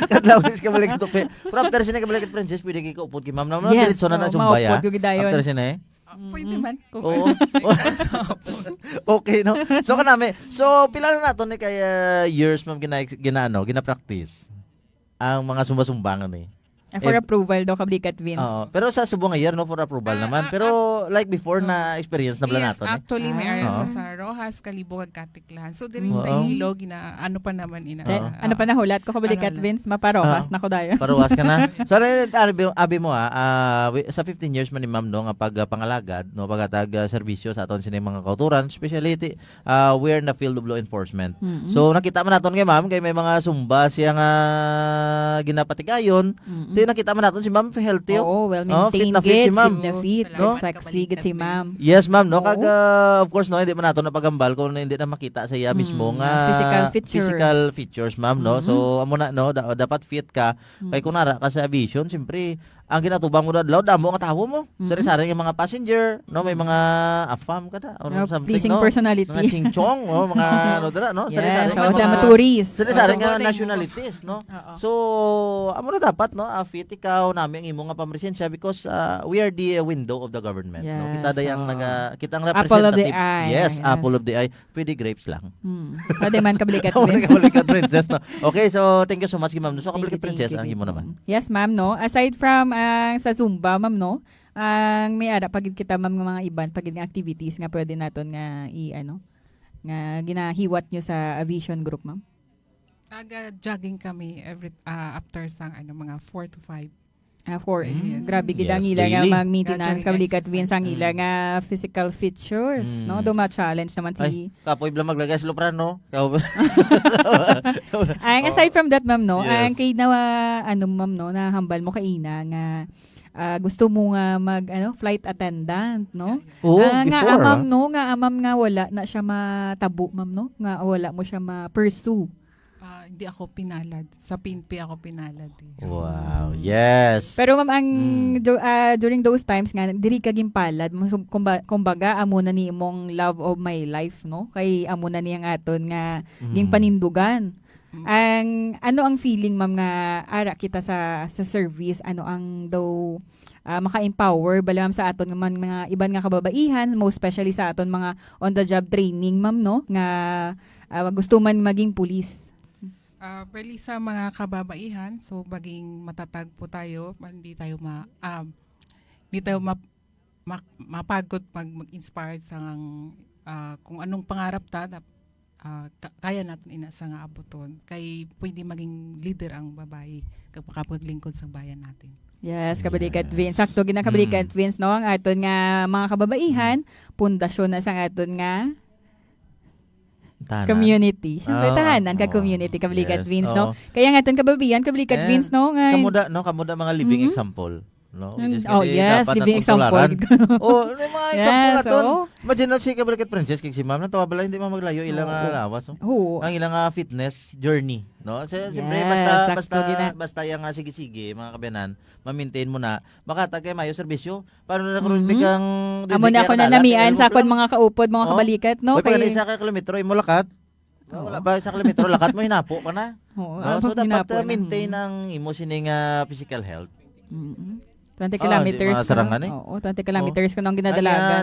Kadlaw si kabalikat tupe. Pero after sini kabalikat princess, pwede kayo kaupod kay ma'am. No, no, yes, diretso na na sumbay, maupod ko gidayon. After sini, eh. Ah, pwede man. Kung ano. Oo. Okay, no? So, kanami. So, pila na nato ni kay, uh, years, ma'am, gina-, gina-, ano, gina-practice ang mga sumba-sumbangan, eh. Ah, for approval daw, kabalikat Vince. Oo. Pero sa subong nga year, no, for approval naman. Ah, pero, like before, na experience na bala nato, eh. Yes, actually, may area sa Roxas, Kalibo, kag Caticlan. So, diri sa Iloilo, gina-, ano pa naman ina. Then, ano pa nahulat ko, kabalikat Vince, maparoxas na ko dayon. Paroxas ka na. So, ano, abi, abi mo, ah, ah, wi-, sa fifteen years man ni ma'am, no, nga pag, ah, pangalagad, no, paghatag, ah, serbisyo sa aton sining mga kauturan, especially ti-, ah, we're in the field of law enforcement. Mm-mm. So, nakita man naton kay ma'am, kay may mga sumba siya nga ginapatigayon. Mm-mm. Ti nakita man naton si ma'am, healthy, oh. Oo, well, fit na fit si ma'am. Fit na fit, no? Sexy gid si ma'am. Yes, ma'am, no? Oo. Kag, ah, of course, no, hindi man naton napagambal kung hindi na makita sa iya mismo nga physical features, ma'am, no? Mm-hmm. So, amo na, no? Da-, dapat fit ka. Kay kung nara ka sa aviation, siyempre, ang ginatubang mo na adlaw, damo nga tawo mo. Mm-hmm. Sari-sari nga mga passenger, no? May mga afam ka da, or something, pleasing personality. Mga chingchong, no? Mga ano dira, no? Sari-sari nga mga tourist. Sari-sari nga nationalities, no? Oo. So, amo na dapat, no? Ah, fit ikaw, nami ang imo nga pamresensya because, ah, we are the, uh, window of the government, no? Yes, kita dayang naga-, kita ang representative. Apple of the eye. Yes, apple of the eye. Pwede grapes lang. Hmm. Pwede man, kabalikat princess. Pwede kabalikat princess, no? Okay, so thank you so much, ma'am. So, kabalikat princess, ang imo naman. Yes, ma'am, no? Aside from, ah, sa Zumba, ma'am, no? Ang may ara pa gid kita, ma'am, nga mga iban pa gid nga activities nga pwede naton nga i-, ano, nga ginahiwat nyo sa Aviation Group, ma'am? Aga-jogging kami every, ah, after sang, ano, mga four to five. Ah, four. Mm. Grabe gid ang ila nga mag-maintenance, kabalikat Vince, ang ila nga physical features, no? Daw ma-challenge naman si... Ay, kapoy bala maglagay sa lupran, no? Ang aside from that, ma'am, no? Ang kay na, ano, ma'am, no? Nahambal mo kaina nga, ah, gusto mo nga mag, ano, flight attendant, no? Oo, before, ma'am, no? Nga, ma'am, nga wala na siya matabo, ma'am, no? Nga wala mo siya ma-pursue. Ah, hindi ako pinalad. Sa P N P ako pinalad, eh. Wow, yes. Pero, ma'am, ang du-, ah, during those times nga, diri ka ginpalad, mo-, so, kumba-, kumbaga, amo na ni imong love of my life, no? Kay amo na ni ang aton nga ginpanindugan. Ang, ano ang feeling, ma'am, nga ara kita sa, sa service? Ano ang daw, ah, maka-empower bala, ma'am, sa aton nga man-, mga iban nga kababaihan, most especially sa aton mga on-the-job training, ma'am, no? Nga, ah, gusto man maging pulis. Ah, bali sa mga kababaihan, so maging matatag po tayo, ma-, hindi tayo ma-, um, hindi tayo ma-, ma-, mapagod pag mag-inspire sa, ah, kung anong pangarap ta, dap-, ah, ka-, kaya natin ina sa nga abuton. Kay pwede maging leader ang babae kag makapaglingkod sa bayan natin. Yes, kabalikat Vince. Sakto, ginakabalikat Vince, no? Ang aton nga mga kababaihan, pundasyon na sang aton nga community. Siyempre, tahanan ka community, kabalikat Vince, no? Kaya nga, aton kababayan, kabalikat Vince, no? Nga kamuda, no? Kamuda mga living example, no? Which is, oh, yes, living example. Oh, may mga example naton. Imagine, no, si kabalikat Princess, kag si ma'am, natawa bala, hindi man maglayo, ilang, ah, lawas, no? Oo. Ang ilang, ah, fitness journey, no? So, siyempre, basta, basta, basta yung, ah, sige-sige, mga kabayanan, ma-maintain mo na, makatag kay mayo serbisyo. Paano na karon, bikang amo na ako na namian sa akon mga kaupod, mga kabalikat, no? Kay isa ka kilometro, imo lakat. Wala ba isa ka kilometro, lakat mo, hinapo ka na. Oo, so, dapat, ah, maintain ang imo sining, ah, physical health. Mm-mm. Twenty kilometers ka. Oo, twenty kilometers ka nang ginadalagan.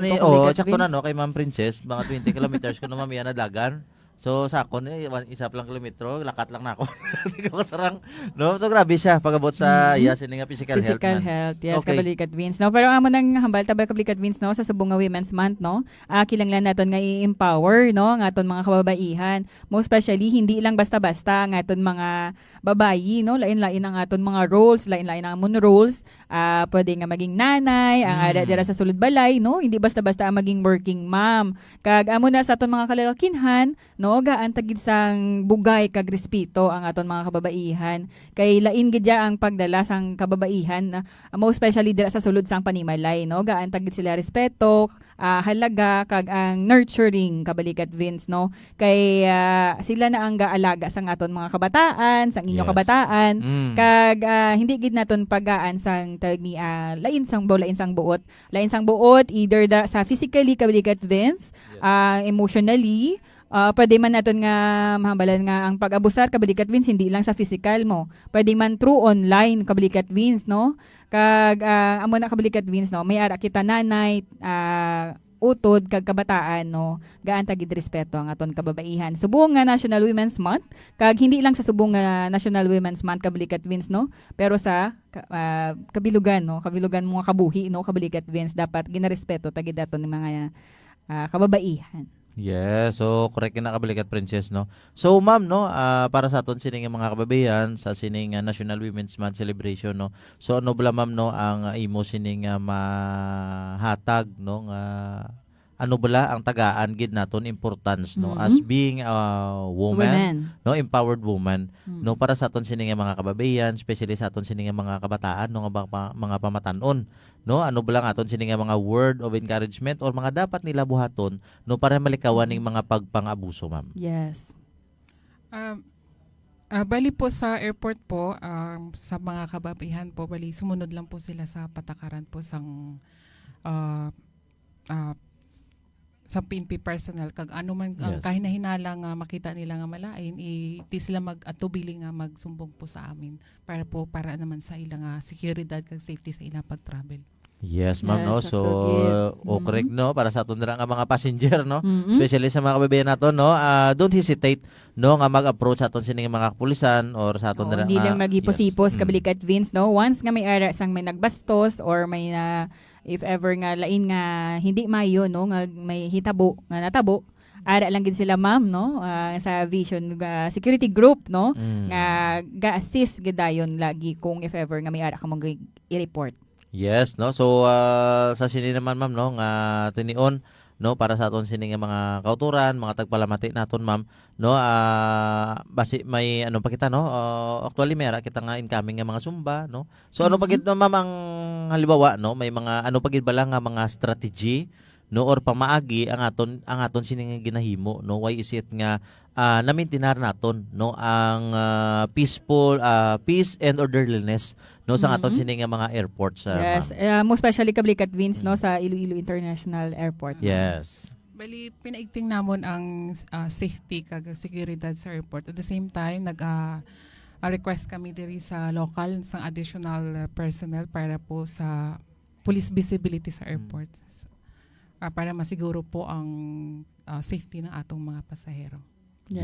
Sakto na, no, kay Ma'am Princess, mga twenty kilometers ka na, ma'am, yan na dagan. So, sa akon, eh, one, isa pa lang kilometro, lakat lang na ako. Di ko kasarang, no? So, grabe siya, pag-abot sa iya, sini nga physical health. Physical health, yes, kabalikat Vince, no? Pero amo nang hambal, tabal kabalikat Vince, no? Sa subong nga Women's Month, no? Ah, kinahanglan naton nga i-empower, no? Ang aton mga kababaihan. Most especially, hindi lang basta-basta ang aton mga babayi, no? Lain-lain ang aton mga roles, lain-lain ang amon roles. Ah, pwede nga maging nanay, ang ara dira sa sulod balay, no? Hindi basta-basta ang maging working mom. Kag amo na sa aton mga kalalakinhan, no, gaan ta gid sang bugay kag respeto ang aton mga kababaihan. Kay lain gid ya ang pagdala sang kababaihan, na, most especially dira sa sulod sang panimalay, no? Gaan ta gid sila respeto, ah, halaga, kag ang nurturing, Kabalikat Vince, no? Kay, ah, sila na ang gaalaga sang aton mga kabataan, sang inyo Yes. kabataan, Mm. kag, ah, hindi gid naton pagaan sang tawag ni, ah, lain sang bu-, lain sang buot. Lain sang buot, either da, sa physically, Kabalikat Vince, Yes. ah, emotionally, ah, pwede man naton nga mahambalan nga ang pag-abusar, Kabalikat Vince, hindi lang sa physical mo. Pwede man through online, Kabalikat Vince, no? Kag, ah, amo na, Kabalikat Vince, no? May ara kita nanay, ah, utod kag kabataan, no? Gaan ta gid respeto ang aton kababaihan. Subong nga National Women's Month, kag hindi lang sa subong nga National Women's Month, Kabalikat Vince, no? Pero sa ka-, ah, kabilugan, no? Kabilugan mo nga kabuhi, no? Kabalikat Vince, dapat ginarespeto ta gid aton mga, ah, kababaihan. Yes, so correct na, Kabalikat Princess, no? So, ma'am, no, ah, para sa aton sini nga mga kababaihan sa sini nga National Women's Month celebration, no? So, ano bala, ma'am, no, ang imo sini nga mahatag, no, nga ano bala ang tagaan gid naton importance, no, as Mm-hmm. being a woman, Women. no, empowered woman, Mm. no, para sa aton sini nga mga kababaihan, especially sa aton sini nga mga kabataan, no, nga ba-, pa-, mga pamatan-on, no? Ano bala ang aton sini nga mga word of encouragement or mga dapat nila buhaton, no, para malikawan ning Mm. mga pagpang-abuso, ma'am? Yes. Um, ah, bali po sa airport po, um, sa mga kababaihan po, bali sumunod lang po sila sa patakaran po sang, ah, ah, sa P N P personnel, kag ano man ang Yes. kahinahinala nga makita nila nga malain, i-, di sila mag-atubili nga magsumbong po sa amin para po, para naman sa ilang, ah, seguridad kag safety sa ilang pag-travel. Yes, ma'am, no? Yes, So, sakto gid. o, correct, Mm. no? Para sa aton dira nga mga passenger, no? Mm-mm. Especially sa mga kababaihan nato, no? Ah, don't hesitate, no, nga mag-approach sa aton sini nga mga kapulisan or sa aton Oo, dira hindi nga, lang maghipos-hipos, yes. Mm. Kabalikat Vince, no? Once nga may ara sang may nagbastos or may na, if ever nga lain nga hindi maayo, no, nga may hitabo nga natabo, ara lang gid sila, ma'am, no? Ah, sa Vision nga security group, no? Mm. Nga ga-assist gid dayon lagi kung if ever nga may ara ka mong i-report. Yes, no? So, ah, sa sini naman, ma'am, no, nga tinion, no, para sa aton sini nga mga kauturan, mga tagpalamati naton, ma'am, no, ah, basi may ano pa kita, no? Ah, actually, may ara kita nga incoming nga mga sumba, no? So, ano pa Mm-hmm. gid, no, ma'am, ang halimbawa, no? May mga, ano pa gid bala nga mga strategy, no, or pamaagi ang aton, ang aton sini nga ginahimo, no? Why is it nga, ah, namintinar naton, no, ang, ah, peaceful, ah, peace and orderliness, no, sa aton Mm-hmm. sini nga mga airports, ah, Yes, ma'am? eh, most especially, Kabalikat Vince, no, Mm. sa Iloilo International Airport. Yes. Bali, pinaigting namon ang, ah, safety kag seguridad sa airport. At the same time, nag, ah, ah, request kami diri sa local sang additional, ah, personnel para po sa police visibility sa Mm. airport. So, ah, para masiguro po ang, ah, safety ng atong mga pasahero. Yes,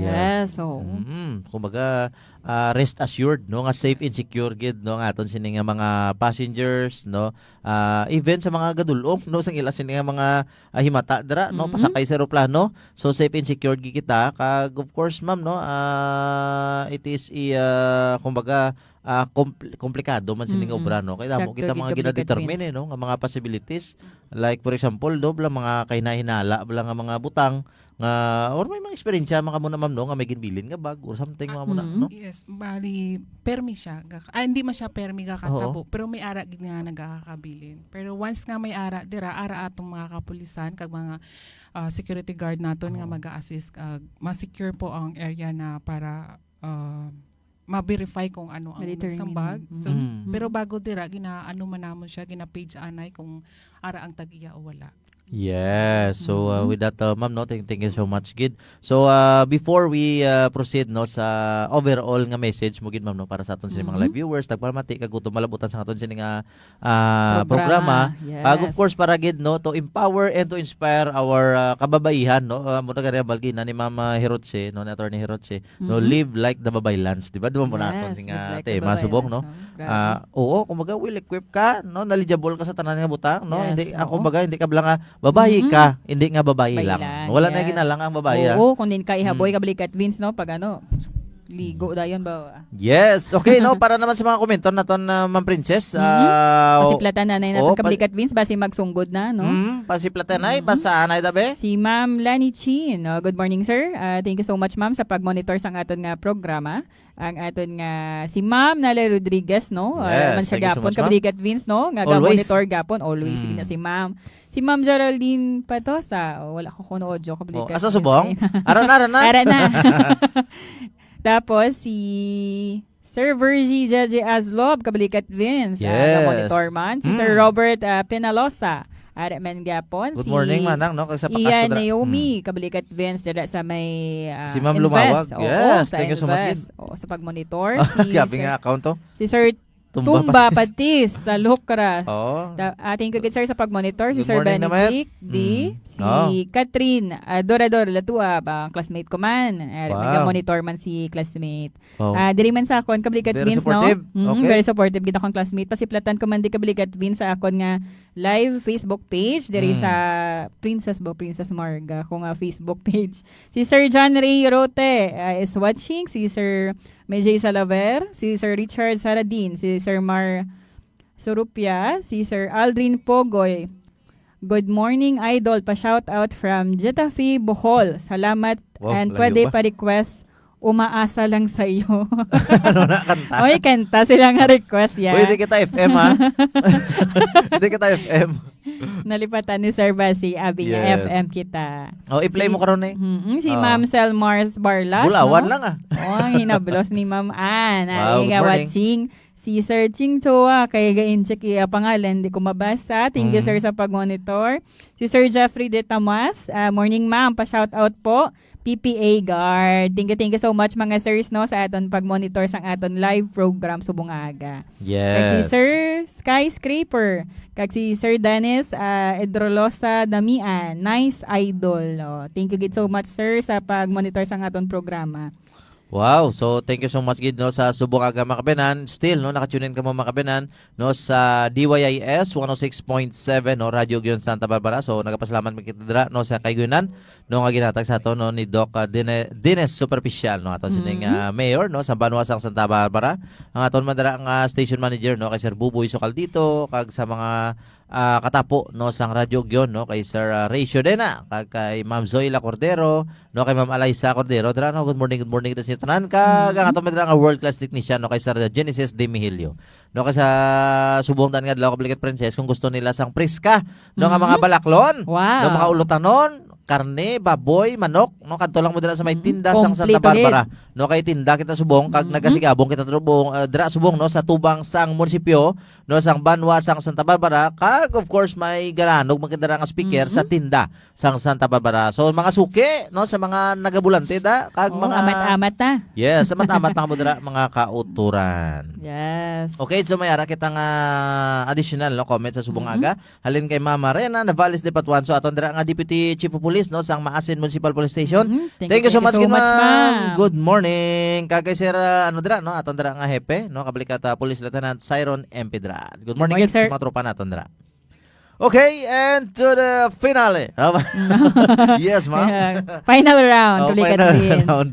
Yes. oo. Mm, kumbaga, ah, rest assured, no, nga safe and secure gid, no, nga aton sini nga mga passengers, no, ah, even sa mga gadulong, no, sang ila sini nga mga, ah, himata dira, no, Mm. pasakay sa eroplano. So, safe and secure gid kita. Kag, of course, ma'am, no, ah, it is a, ah, kumbaga, ah, kompl-, komplikado man sini nga Mm-mm. obra, no? Kay damo Sakto kita gid, mga Kabalikat ginadetermine, Vince. eh, no, nga mga possibilities. Like, for example, do, bala mga kahinahinala, bala nga mga butang, nga, or may mga eksperyensya, mga muna, ma'am, no, nga may ginbilin nga bag, or something, Ah, mga muna, mm. no? Yes, bali, permi siya. Gak-, ah, hindi man siya permi gakatabo, Oo. pero may ara gid nga nagakakabilin. Pero once nga may ara, dira, ara atong mga kapulisan, kag mga, ah, security guard naton nga Oo. mag-a-assist, kag ma-secure po ang area na para, ah, ma-verify kung ano ang Monitoring sa nimo. bag. So, Mm. Mm. pero bago dira, gina-, ano man namon siya, gina-page anay kung ara ang tag-iya o wala. Yes. So, uh, Mm. with that, uh, ma'am, no, thank, thank you so much gid. So, uh, before we, uh, proceed, no, sa overall nga message mo gid, ma'am, no, para sa aton sa mga Mm. live viewers, tagpalamati kag gutom malabutan sa aton sini nga, ah, Programa. programa. Kag, of Yes. course, para gid, no, to empower and to inspire our, uh, kababaihan, no. Uh, mo na gani ang balgina ni Ma'am, uh, Hirotse, no, ni Attorney Hirotse, no, Mhm. live like the Babaylands, di ba? Di ba mo naton Yes, nga live like the tema, subong, no? Babaylands, oh. Grabe. Ah, oo, kumbaga, well-equipped ka, no? Knowledgeable ka sa tanan nga butang, no? Yes, Hindi, ah, oo. kumbaga, hindi ka bala nga babayi Mhm. ka, hindi nga babayi Bayi lang. lang, Wala na yes. ginalang ang babayi, ah. Oo, kung din ka ihaboy, Mm. Kabalikat Vince, no? Pag ano, Ligo dayon ba? Yes. Okay, no? Para naman sa mga komento naton, ah, Ma'am Princess, Mhm. ah, Pasiplatan na, nay, oh, naton pa- kablikat Vince, basi magsunggod na, no? Mm, pasiplatan na, Mhm. Basa na, dabe? Si Ma'am Lani Chin, no? Good morning, sir. Ah, thank you so much, ma'am, sa pag-monitor sang aton nga programa. Ang aton nga, si Ma'am Nala Rodriguez, no? Ah, Yes, man siya thank you so gapon, much, ma'am. Kablikat Vince, no? Nga Always. ga-monitor gapon, always. Sige na Mm. si Ma'am. Si Ma'am Geraldine Patosa, oh, wala ko kuno audio, Oh, kablikat asa Vince. Subong? Ara na, ara na. Ara na. Tapos si Sir Virgie J J Aslob, kablikat Vince, ah, Yes. monitor man. Si Sir Mm. Robert, ah, Penalosa, ari man gyapon. Good Si morning, manang, no? Kag sa Pakas Iya ko dra-, Naomi, mm. kablikat Vince, dira sa may, ah, Si Ma'am Invest. Lumawag. Oo, Yes, sa thank you so much, Invest. Kid. Oo, sa pag-monitor. Si Grabe Sir, nga account to. si Sir Tumba Tumba Patis. Patis sa Lucra. Oo. Ta-, ah, thank you, good sir, sa pag-monitor. Si Good Sir morning Benny naman. Vic D, Mm. si Oh. Catherine, ah, Dorador Latua, ba, classmate ko man. Eh, Wow. naga-monitor man si classmate. Oh. Ah, diri man sa akon, kablikat Very Vince, no? supportive. Mm, Okay. very supportive gid akong classmate. Pasiplatan ko man di kablikat Vince sa akon nga live Facebook page diri Mm. sa Princess Bo, Princess Marga, ko nga Facebook page. Si Sir John Ray Rote, ah, is watching. Si Sir May J Salaver, si Sir Richard Saradin, si Sir Mar Surupia, si Sir Aldrin Pogoy. Good morning, idol. Pa-shout out from Getafe, Bohol. Salamat. Wow, And layo pwede ba? pa-request Umaasa Lang Sa'yo. Ano na kanta? Oy, kanta sila nga request, ya. Uy, di kita F M, ha? Di kita F M. Nalipatan ni Sir Basi, abi niya, Yes. F M kita. Oh, i-play Si mo karon, eh. Mm-mm, si Oh. Ma'am Selmars Barlas, Bulawan no? lang, ah. Oh, ang hinablos ni Ma'am Ann. Wow, Ari good nga morning. watching. Si Sir Ching Chua, kay ga-incheck iya pangalan, di ko mabasa. Thank you, Mm. sir, sa pag-monitor. Si Sir Jeffrey De Tamas, ah, morning, ma'am. Pa-shout out po. P P A Guard. Thank you, thank you so much, mga sirs, no, sa aton pag-monitor sang aton live program subong aga. Kag si Yes. Sir Skyscraper, kag si Sir Dennis, ah, Edrolosa Damian, nice idol. Oh, thank you gid so much, sir, sa pag-monitor sang aton programa. Wow, so thank you so much gid, no, sa subong aga, mga kabayan. Still, no, naka-tune in kamo, mga kabayan, no, sa D Y I S one oh six point seven, no, Radyo Ugyon Santa Barbara. So nagapasalamat man kita dira, no, sa kaayuhan, no, nga ginhatag sa ato, no, ni Doc, ah, Dine-, Dines Superficial, no, ato sining, Mm. ah, mayor, no, sa banwa sang Santa Barbara. Ang aton man dira nga station manager, no, kay Sir Buboy Socaldito, kag sa mga, ah, katapo, no, sang Radyo Ugyon, no, kay Sir, ah, Ray Ciodena, kag kay Ma'am Zoila Cordero, no, kay Ma'am Alaysa Cordero. Dira, no, good morning, good morning kita sa inyo tanan. Kag ang Mm. aton man dira nga world class technician, no, kay Sir Genesis De Mihilio. No, kay sa subong tanan nga adlaw, kablikat Princess, kung gusto nila sang preska, no, nga mga Mm. balaklon, Wow. no, mga ulutanon, karne, baboy, manok, no, kadto lang mo dira sa may Mm. tinda sang Santa Kompleto gid. Barbara. No, kay tinda kita subong, kag Mm. nagasigabong kita subong, ah, dira subong, no, sa tubang sang munisipyo, no, sang banwa sang Santa Barbara, kag of course may galanog man kita dira nga speaker sa Mm. tinda sang Santa Barbara. So, mga suki, no, sa mga nagabulante da, kag Oh, mga amat-amat na. Yes, amat-amat na kamo dira, mga kauturan. Yes. Okay, so may ara kita nga additional, no, comment sa subong Mm-hmm. aga. Halin kay Mama Rena Navales de Patuan. So, aton dira nga Deputy Chief of Police, no, sang Maasin Municipal Police Station. Mm-hmm. Thank you, Thank you so thank you much, so gid, much, ma'am. ma'am. Good morning. Kag kay Sir, ah, ano dira, no? Aton dira nga hepe, no? Kablikat, ah, Police Lieutenant Siron M. Pedra. Good Good morning, morning, gid, sir. sa mga tropa naton dira. Okay, and to the finale. Yes, ma'am. Final round, Oh, kablikat final Vince. round.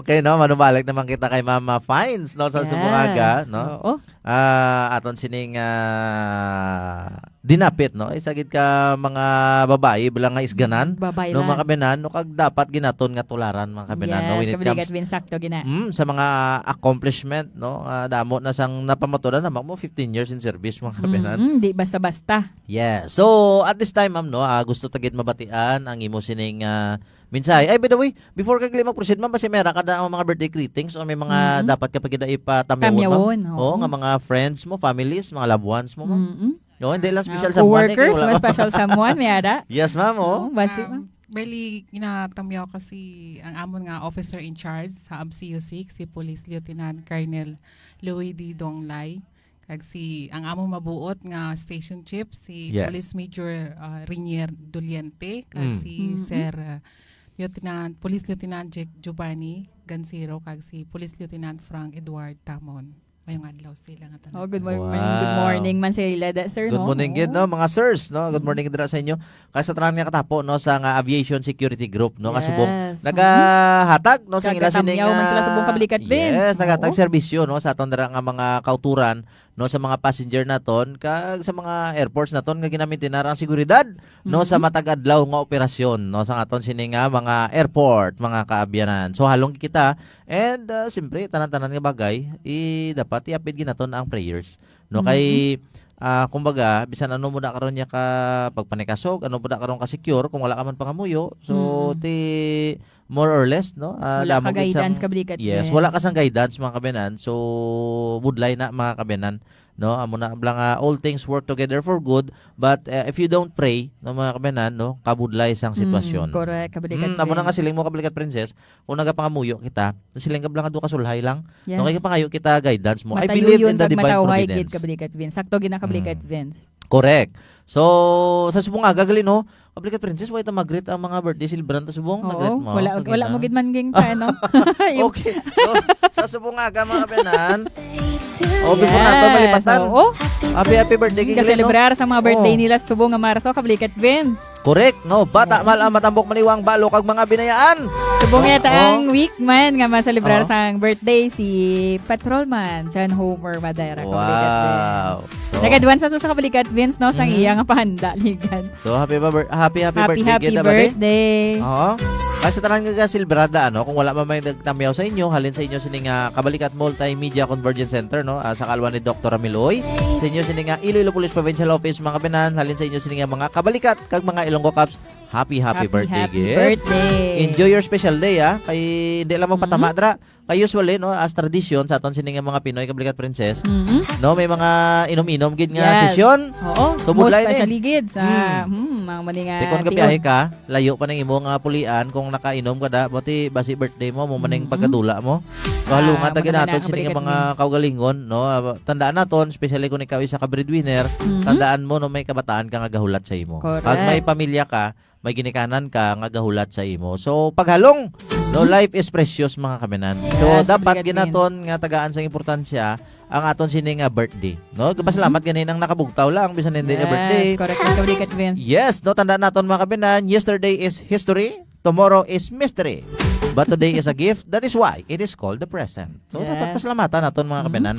Okay, no? Manubalik naman kita kay Mama Fines, no? Sa Yes. subong aga, no? Oo. Ah, aton sining, ah, dinapit, no? Isa gid ka mga babayi, bala nga isganan, Babayi no, lang. mga kabayan, no? Kag dapat ginaton nga tularan, mga kabayan, no? Yes, When it kablikat comes Vince, sakto gina. Mm, sa mga accomplishment, no? Ah, damo na sang napamatudan na mo fifteen years in service, mga kabayan. Mm, di basta-basta. Yeah. So, at this time, ma'am, no, ah, gusto ta gid mabatian ang imo sining, ah, mensahe. Ay, by the way, before kag mag-proceed, ma'am, basi may ara ka da ang mga birthday greetings o may mga Mm. dapat ka pa gid ipatamyawon, ma'am? Tamyawon, oo. Oo, nga mga friends mo, families, mga loved ones mo, ma'am? Mm-mm. No, hindi lang special Ah, someone, eh, coworkers, wala mga ka. special someone, may ara? Yes, ma'am, oh. Oo, basi, Um, ma'am. bali, ginatamyaw ko si ang amon nga officer in charge sa A B C U six, si Police Lieutenant Colonel Louis D. Donglay, kag si ang amon mabuot nga station chief, si Yes. Police Major, ah, Rinier Doliente, kag Mm. si Mm-mm. Sir, ah, Lieutenant, Police Lieutenant Jake Giovanni Gansero, kag si Police Lieutenant Frank Edward Tamon. Mayong adlaw sila nga tanan. Oh, good mor-, Wow. good morning man sa ila, da-, sir, Good no? morning gid, Oo. no, mga sirs, no? Good Mm. morning gid ra sa inyo. Kay sa tanan nga katapo, no, sa nga Aviation Security Group, no, nga subong Yes. nagahatag, no, sa ila sini Kagatamyaw man sila subong kabalikat, Vince. Yes, nagahatag Oo. serbisyo, no, sa aton dira nga mga kauturan, no, sa mga passenger naton, kag sa mga airports naton nga ginamintinar ang seguridad, no, sa Mhm. matag adlaw nga operasyon, no, sa aton sini nga mga airport, mga kaabyanan. So, halong kita, and, ah, siyempre, tanan-tanan nga bagay, i-, dapat iapid gid naton ang prayers. No, Mhm. kay, ah, kumbaga, bisan ano mo na karon niya ka pagpanikasog, ano mo na karon ka secure, kung wala ka man pangamuyo, so, Mm. ti, more or less, no? Ah, Wala damo ka gid sang guidance, kabalikat, Yes, wala ka yes. sang guidance, mga kaabyanan. So, budlay na, mga kaabyanan, no? Amo na bala nga, all things work together for good, but, eh, if you don't pray, no, mga kaabyanan, no, kabudlay sang Mm, sitwasyon. correct, kabalikat, Mm, amo na nga Vince. siling mo, kabalikat, Princess, kung nagapangamuyo kita, siling ka bala nga do ka sulhay lang, no? Yes. Kay pangayo kita guidance mo. I believe Matayuyon in the kag divine matawhay gid, providence. kabalikat, Vince. Sakto gid na, kabalikat, Mm. Vince. Correct. So, sa subong aga gali, no? Kabalikat, Princess, way ta mag-greet ang mga birthday celebrant ta subong. Oo, Nag-greet mo? wala, Kagina? wala mo gid man ging pa, ano? Yung Okay. So, sa subong aga, mga kaabyanan. Oh, before Yes, nato malipatan. oo. Happy, happy birthday, kay Galing, no? kaselebrar sa mga birthday Oh. nila subong nga Marso, kabalikat, Vince. Correct, no? Bata, Oo. mal-, ang matambok, maliwang, balo, kag mga binayaan. Subong Oh, yata oh. ang week man nga maselebrar Oo. sang birthday si Patrolman John Homer Madera, kabalikat, Vince. Wow. So, Nag-advance na to sa kabalikat, Vince, no? Sang Mhm. iya nga pahanda, ligan. So, happy ba bir-, happy, happy Happy, birthday, happy gid, abadi? birthday. Oo. Kay sa tanan nga selebrada, ano, kung wala man may nagtamyaw sa inyo, halin sa inyo sini nga Kabalikat Multimedia Convergence Center, no? Ah, sa kaalwan ni Doktor Ramiloy. Sa inyo sini nga Iloilo Police Provincial Office, mga kaabyanan, halin sa inyo sini nga mga kabalikat kag mga Ilonggo Cops, happy, happy Happy, birthday, happy gid. birthday. Enjoy your special day, ah. Kay hindi lang magpatama, Mhm. dra. Kay usually, no, as tradisyon sa aton sini nga mga Pinoy, kabalikat, Princess, Mhm. no, may mga inom-inom gid nga Yes. sesyon. Oo. So, Most budlay ni. especially gid sa, Hmm. hmm, mga mali nga Tikon ka tiyon. biyahe ka, layo pa ning imo nga pulian, kung nakainom ka da, buti basi birthday mo, mo maning Ah, pagkadula mo. So, ah, halungan ta mo naman ginaton na sini nga kabalikat, mga Vince. kaugalingon, no? Ah, tandaan naton, especially kung ikaw isa ka breadwinner, Mhm. tandaan mo, no, may kabataan ka nga gahulat sa imo. Correct. Pag may pamilya ka, may ginikanan ka nga gahulat sa imo. So, paghalong, no, Mhm. life is precious, mga kaabyanan. So, Yes, dapat kabalikat, Vince. ginaton nga tagaan sang importansya ang aton sini nga birthday, no? Mhm. Pasalamat ganin ang nakabugtaw lang, bisan hindi niya Yes, birthday. correct. Kabalikat, Vince. Yes, no, tandaan naton, mga kaabyanan, yesterday is history, tomorrow is mystery, but today is a gift. That is why it is called the present. So, dapat Yes. pasalamatan naton, mga Mhm. kaabyanan.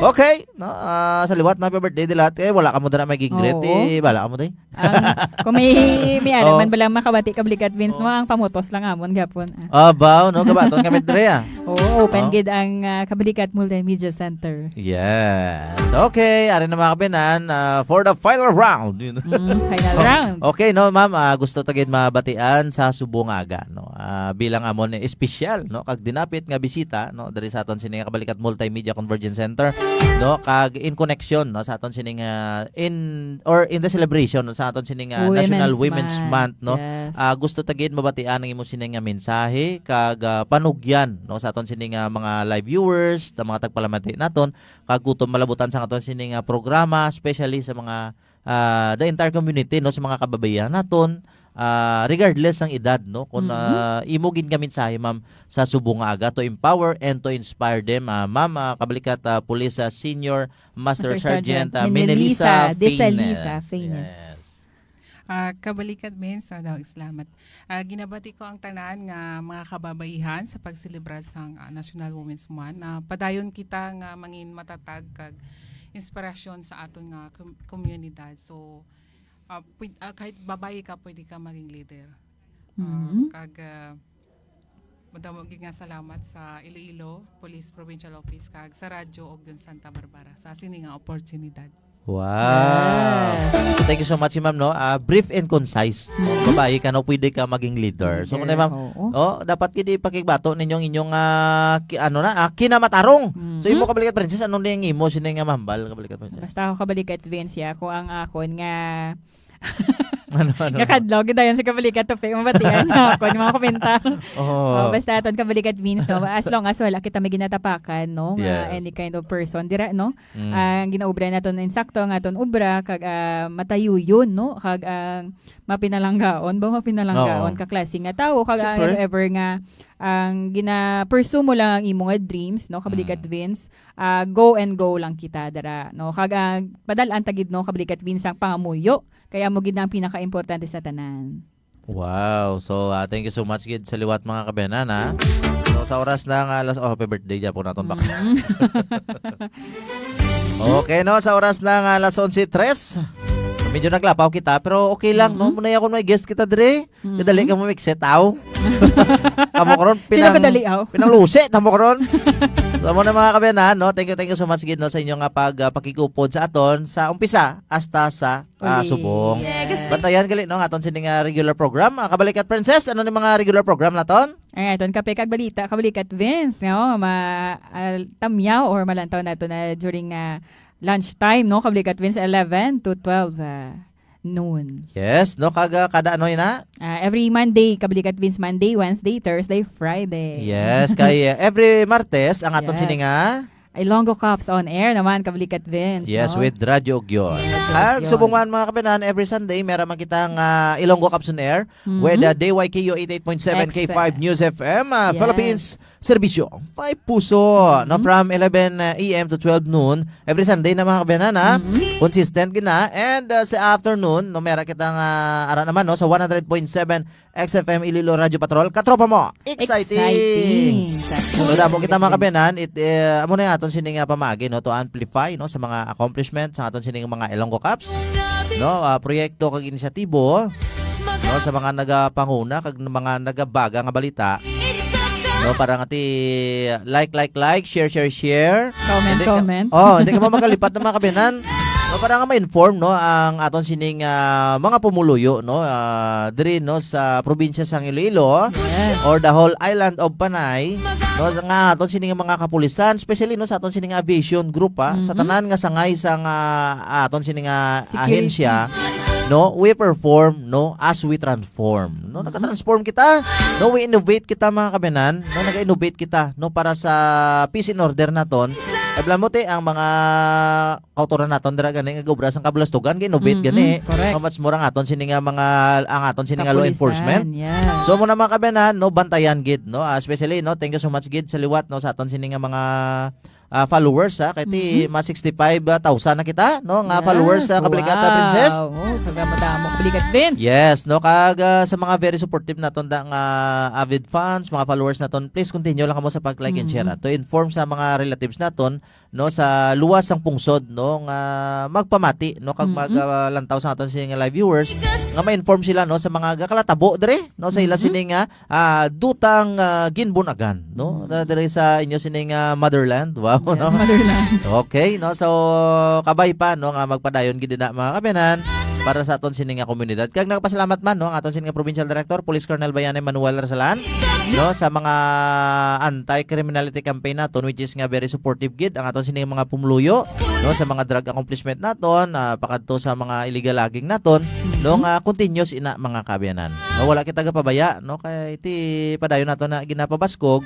Okay, no? Ah, sa liwat na happy birthday, dilat. Eh, wala ka mo dira may gigreet, Oo. eh, wala ka mo, day. Ang, kung may, may ano Oh. man bala makabati, kabalikat, Vince, Oh. no? Ang pamutos lang amon gapon, ah. Abaw, no? Gabaton kami dire, ah. Oo, open Oh. gid ang, ah, Kabalikat Multimedia Center. Yes. Okay, ari na, mga kaabyanan, ah, for the final round. Mm, final Oh. round. Okay, no, ma'am, ah, gusto ta gid mabatian sa subong nga aga, no? Ah, bilang amon espesyal, no, kag dinapit nga bisita, no, diri sa aton sini nga Kabalikat Multimedia Convergence Center, no, kag in connection, no, sa aton sini nga in, or in the celebration, no, sa aton sini nga National Women's Women's Month. Month, no? Yes. Ah, gusto ta gid mabatian ang imo sini nga mensahe kag, ah, panugyan, no, sa aton sini nga mga live viewers, sa mga tagpalamati naton, kag gutom malabutan sa aton sini nga programa, especially sa mga, ah, the entire community, no, sa mga kababaihan naton, ah, regardless sang edad, no, kung, Mhm. ah, imo gid nga mensahe, ma'am, sa subong nga aga to empower and to inspire them, ah, ma'am, ah, kabalikat, ah, Police, ah, Senior Master Master Sergeant, Sergeant ah, Menelisa Menelisa Desalisa Fines. Fines. Yes. Ah, kabalikat, Vince, sa dawag salamat. Ah, ginabati ko ang tanan nga mga kababaihan sa pagselebrar sang, ah, National Women's Month. Ah, padayon kita nga mangin matatag kag inspirasyon sa aton nga kom-, komunidad. So, ah, pwed-, ah, kahit babayi ka, pwede ka maging leader. Ah, Mhm. kag, ah, madamo gid nga salamat sa Iloilo Police Provincial Office kag sa Radyo Ogden Santa Barbara sa sini nga oportunidad. Wow. Yes. Thank you so much, ma'am, no? Ah, brief and concise. Mhm. Babayi ka, no? Pwede ka maging leader. So, Leader, muna, ma'am, oo. oh, dapat gid ipakigbato ninyong inyong, ah, ki-, ano na, ah, kinamatarong. So, Mhm. imo, kabalikat, Princess, ano na yung imo? Sino yung mahambal, kabalikat, Princess? Basta ako, kabalikat, Vince, ya. Ako ang akon nga Ano, ano? Nga kadlok, dayon sa kabalikat, tupi, mabatian na ako, yung mga komentar. Oo. Oh, basta aton kabalikat, Vince, no? As long as wala kita may ginatapakan, no? Nga Yes. any kind of person, dira, no? Mm. Ang ginaobra naton insakto ang aton obra kag, ah, matayuyon, no? Kag ang mapinalanggaon ba, mapinalanggaon Oo. ka klase nga tawo, kag ang Siyempre. if ever nga, ang gina-pursue mo lang ang imo nga dreams, no, kabalikat, Mhm. Vince, ah, go and go lang kita dara, no? Kag, ah, padal-an ta gid, no, kabalikat, Vince, ang pangamuyo. Kaya mo gid na ang pinakaimportante sa tanan. Wow. So, ah, thank you so much gid sa liwat, mga kabenan, ha? So, sa oras na nga alas, oh, happy birthday, Japon, naton bak. Mm. Okay, no? Sa oras na nga alas onse tres. Medyo naglapaw kita, pero okay lang, no? Mm-mm. Muna ako may guest kita, Dre. Mm-mm. Kadali ka mo mixet, aw. Tamo ko ron, Sino pinang-, kadali, aw? Pinanglusi, tamo ko ron. So, mo na, mga kabenan, no? Thank you, thank you so much gid, no, sa inyo nga pag, ah, pakigupod sa aton sa umpisa hasta sa, ah, Uli. Subong. Yes. Bantayan gali, no, ang aton sini nga regular program. Ah, Kabalikat Princess, ano ni mga regular program naton? Ay, aton kape kag balita, kabalikat Vince, no? Ma-, al-, tamyaw or malantaw nato na during, ah, lunch time, no? Kabalikat Vince, eleven to twelve, ah, noon. Yes, no? Kag, ah, kada ano yun, ha? Ah, every Monday, kabalikat Vince, Monday, Wednesday, Thursday, Friday. Yes, kay, ah, every Martes, ang aton Yes. sini nga Ilonggo Cops on Air naman, kabalikat Vince, Yes, no? With Radyo Ugyon. Radyo Ag Ugyon. Subong man, mga kabenan, every Sunday, meron man kita nga Ilonggo Cops on Air Mhm. with, uh, D Y K U eighty-eight point seven K five News F M, uh, Yes. Philippines Serbisyo. May puso, no? Mhm. From eleven a m to twelve noon, every Sunday na, mga kabenan, ha? Mhm. Consistent gid na. And, uh, sa afternoon, no, meron kita nga, ara naman, no, sa one hundred point seven X F M Iloilo Radyo Patrol. Katropa mo, exciting. Exciting. So, damo kita, mga kabenan, it, eh, amo na yung aton sining, ah, pamagi, no, to amplify, no, sa mga accomplishments sa aton sining mga Ilonggo Cops, no, ah, proyekto kag inisyatibo, no, sa mga nagapanguna kag mga nagabaga nga balita, no, para nga ti like, like, like, share, share, share. Comment, Hindi ka, comment. Oh, hindi ka mo makalipat ng mga kabenan. No, para nga ma-inform, no, ang aton sining, ah, mga pumuluyo, no, ah, diri, no, sa probinsya sang Iloilo Yes. or the whole island of Panay, no, sa nga aton sining mga kapulisan, especially, no, sa aton sining aviation group, ah, sa Mhm. tanan nga sangay sa nga aton sining, ah, Security. ahensya, no, we perform, no, as we transform, no, Mhm. nakatransform kita, no, we innovate kita, mga kabenan, no, nag-innovate kita, no, para sa peace and order naton. Alam mo, te, ang mga kautoran naton dira gani nga gobra sang kabalastugan, ginubit Mhm, gani. Correct. How much more ang aton sini nga mga, ang aton sini nga law Kapulisan, enforcement? Yeah. So, mo na, mga kabenan, no, bantayan gid, no? Ah, especially, no, thank you so much gid sa liwat, no, sa aton sini nga mga, ah, followers, ha, kay ti Mhm. ma sixty-five thousand na kita, no, nga Yes, followers sa Kabligata, wow. Princess. Oh, kagamot-amot, Kabligat Vince. Yes, no, kag, ah, sa mga very supportive naton da nga avid fans, mga followers naton, please continue lang kamo sa pag-like and share, Mhm. ah, to inform sa mga relatives naton, no, sa luwas sang pungsod, no, nga magpamati, no, kag Mm-mm. mag, ah, lantaw sa aton sini nga live viewers, nga ma-inform sila, no, sa mga gakalatabo dre, no, sa ila Mm-hmm. sini nga, ah, dutang, ah, ginbunagan, no, Mm. na diri sa inyo sini nga motherland. Wow, Yes, no? Motherland. Okay, no, so kabay pa, no, nga magpadayon gid na, mga kabenan, para sa aton sini nga komunidad. Kag nagpasalamat man, no, ang aton sini nga provincial director, Police Colonel Bayani Manuel Rasalan, no, sa mga anti-criminality campaign naton, which is nga very supportive gid ang aton sini mga pumuluyo, no, sa mga drug accomplishment naton, ah, pakadto sa mga illegal logging naton, no, Mhm. nga continuous ina, mga kaabyanan. No, wala kita gapabaya, no, kay ti padayon nato na ginapabaskog.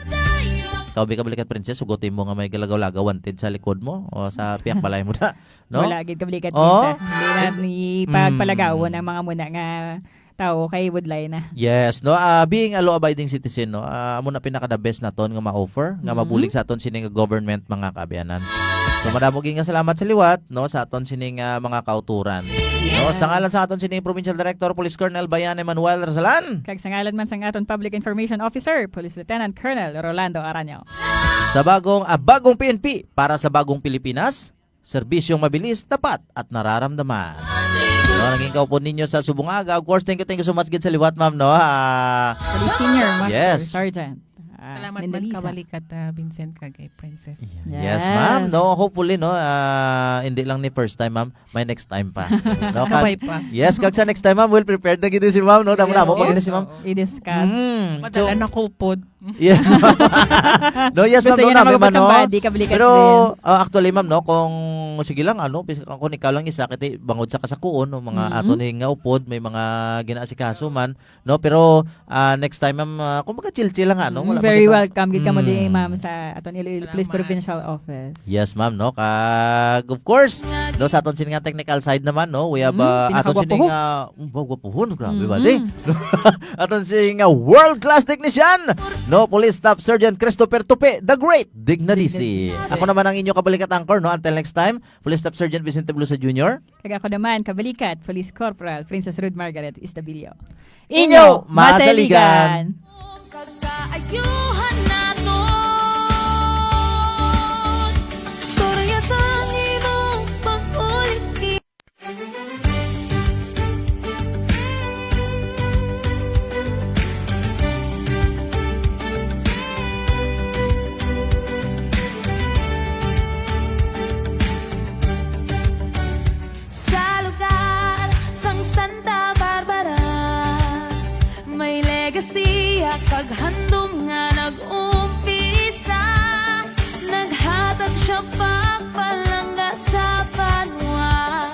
Kabi ka balikat, Princess, sugot mo nga may galagaw-lagaw wanted sa likod mo o sa piyak balay mo na, no? Wala gid, kablikat, Oh? Minsan. Hindi na ni pagpalagawon Mm. ang mga muna nga tao kay budlay na. Yes, no? Ah, being a law-abiding citizen, no? Ah, amo na pinaka the best naton nga ma-offer, nga Mhm. mabulig sa aton sini nga government, mga kaabyanan. So, madamo gid nga salamat sa liwat, no, sa aton sini nga mga kauturan. Yes. No, sa ngalan sa aton sini Provincial Director, Police Colonel Bayan Emmanuel Rasalan. Kag sa ngalan man sang aton Public Information Officer, Police Lieutenant Colonel Rolando Araño. Sa bagong, ah, bagong P N P para sa bagong Pilipinas, serbisyong mabilis, tapat, at nararamdaman. No, naging kaupod ninyo sa subong aga. Of course, thank you, thank you so much gid sa liwat, ma'am, no? Ah, Police Senior Master Yes. Sergeant, ah, Salamat man Mendeliza. Kabalikat, ah, Vincent, kag kay Princess. Yes, Yes. ma'am. No, hopefully, no, ah, hindi lang ni first time, ma'am. May next time pa. No, kag Kabay pa. Yes, kag sa next time, ma'am, well prepared na gid si ma'am, no? Tama Yes, na mo, yes. pag si ma'am. Oo. I-discuss. Mm, Madala so, na kupod. Yes. No, yes, Gusto ma'am, niya no, na nami magupod man, sa no? Body, kablikat Pero, Vince. Ah, actually, ma'am, no, kung, sige lang, ano, bis-, kung ikaw lang isa, kay ti bangod sa kasakuon, no, mga Mhm. ato ni nga upod, may mga ginaasikaso man, no? Pero, ah, next time, ma'am, ah, kung magka-chill-chill lang, ano, Mm, wala very magkita-, welcome gid kamo di, Mm. ma'am, sa aton Iloilo Police Salamat. Provincial Office. Yes, ma'am, no? Kag, of course, No, sa aton sini nga technical side naman, no, we have, Mm, uh, aton sini pinakagwapuhon. Nga, mm, ba, gwapuhon, grabe ba, Mm-hmm. di? Aton sini nga world-class technician, no, Police Staff Sergeant Christopher Tupi, the Great Dignadisi. Dignadisi. Ako naman ang inyo kabalikat anchor, no, until next time, Police Staff Sergeant Vicente Blusa Junior. Kag ako naman, kabalikat, Police Corporal Princess Ruth Margaret Estabilio. Inyo, Inyo, masaligan. Masaligan. Kag kaayuhan naton. Istorya sang imong pag-ulit. Sa lugar sang Santa Barbara, may legasiya kag handom nga nag-umpisa. Naghatag sia pagpalangga sa banwa.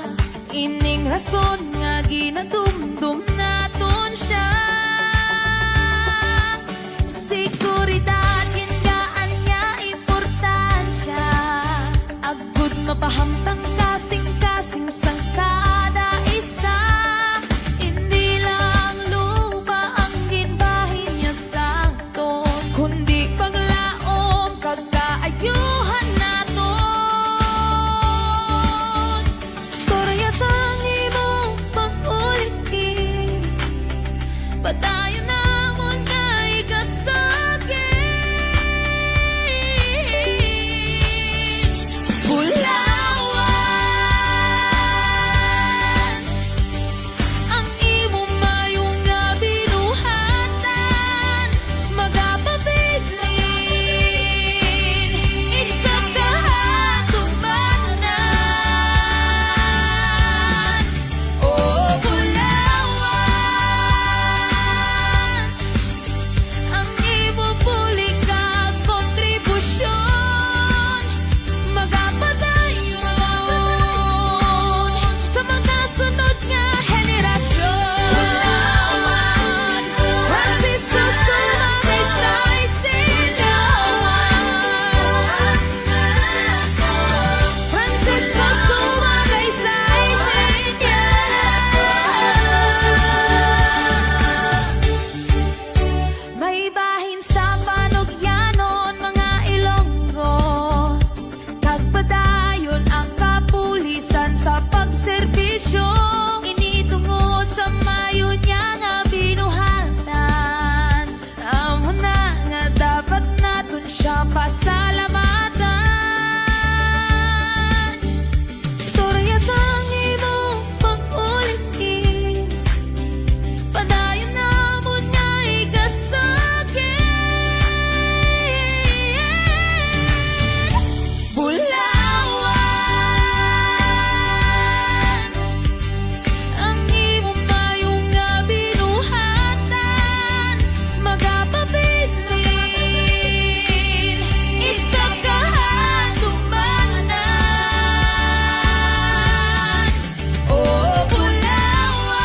Ining rason nga ginadumdom naton sia. Seguridad, gingaan niya importansya. Agud mapahamtang kasing-kasing sang kada isa. Indi lang lupa ang ginbahin niya sa aton, kundi paglaom kag kaayuhan naton. Istorya sang imong pag-ulitin, padayon namon nga ikasakit. Bulawan, ang imo maayo nga binuhatan, magapabilin, isa ka hatumanan. O Bulawan, ang imo bulig kag kontribusyon magapadayon sa mga sunod nga henerasyon. Bulawan, Francisco Sumagaysay, Senior. Francisco Sumagaysay, Senior. May bahin sa panugyanon, mga Ilonggo, kag padayon ang kapulisan sa pagserbisyo. Ini tungod sa maayo niya nga binuhatan. Amo na nga dapat naton siya pasalamatan. Istorya sang imong pag-ulitin, padayon namon nga ikasakit. Bulawan, ang imo maayo nga binuhatan, magapabilin, isa ka hatumanan. O Bulawan,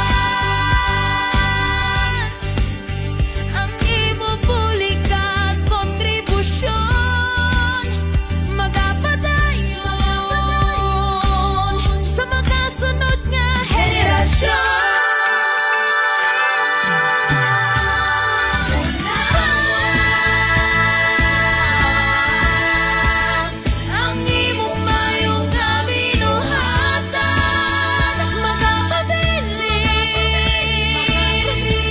ang imo bulig kag kontribusyon magapadayon sa mga sunod nga henerasyon. Ang imong maayo nga binuhatan, magapabilin,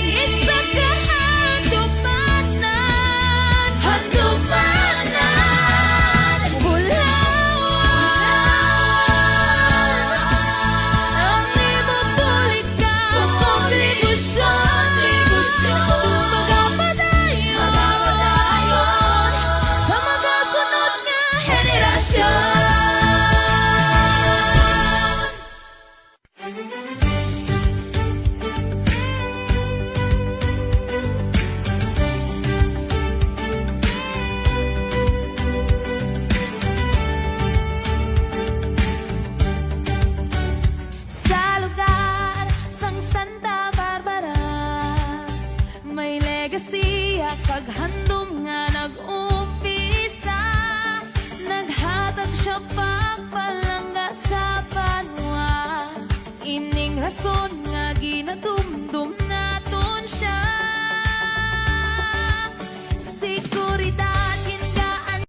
isa ka handumanan, handumanan, Bulawan. Ang imong bulig kag kontribusyon, magapadayon sa mga sunod nga henerasyon. Sa lugar sang Santa Barbara, may legasiya kag handom nga nag-umpisa. Naghatag sia pagpalangga sa banwa. Son,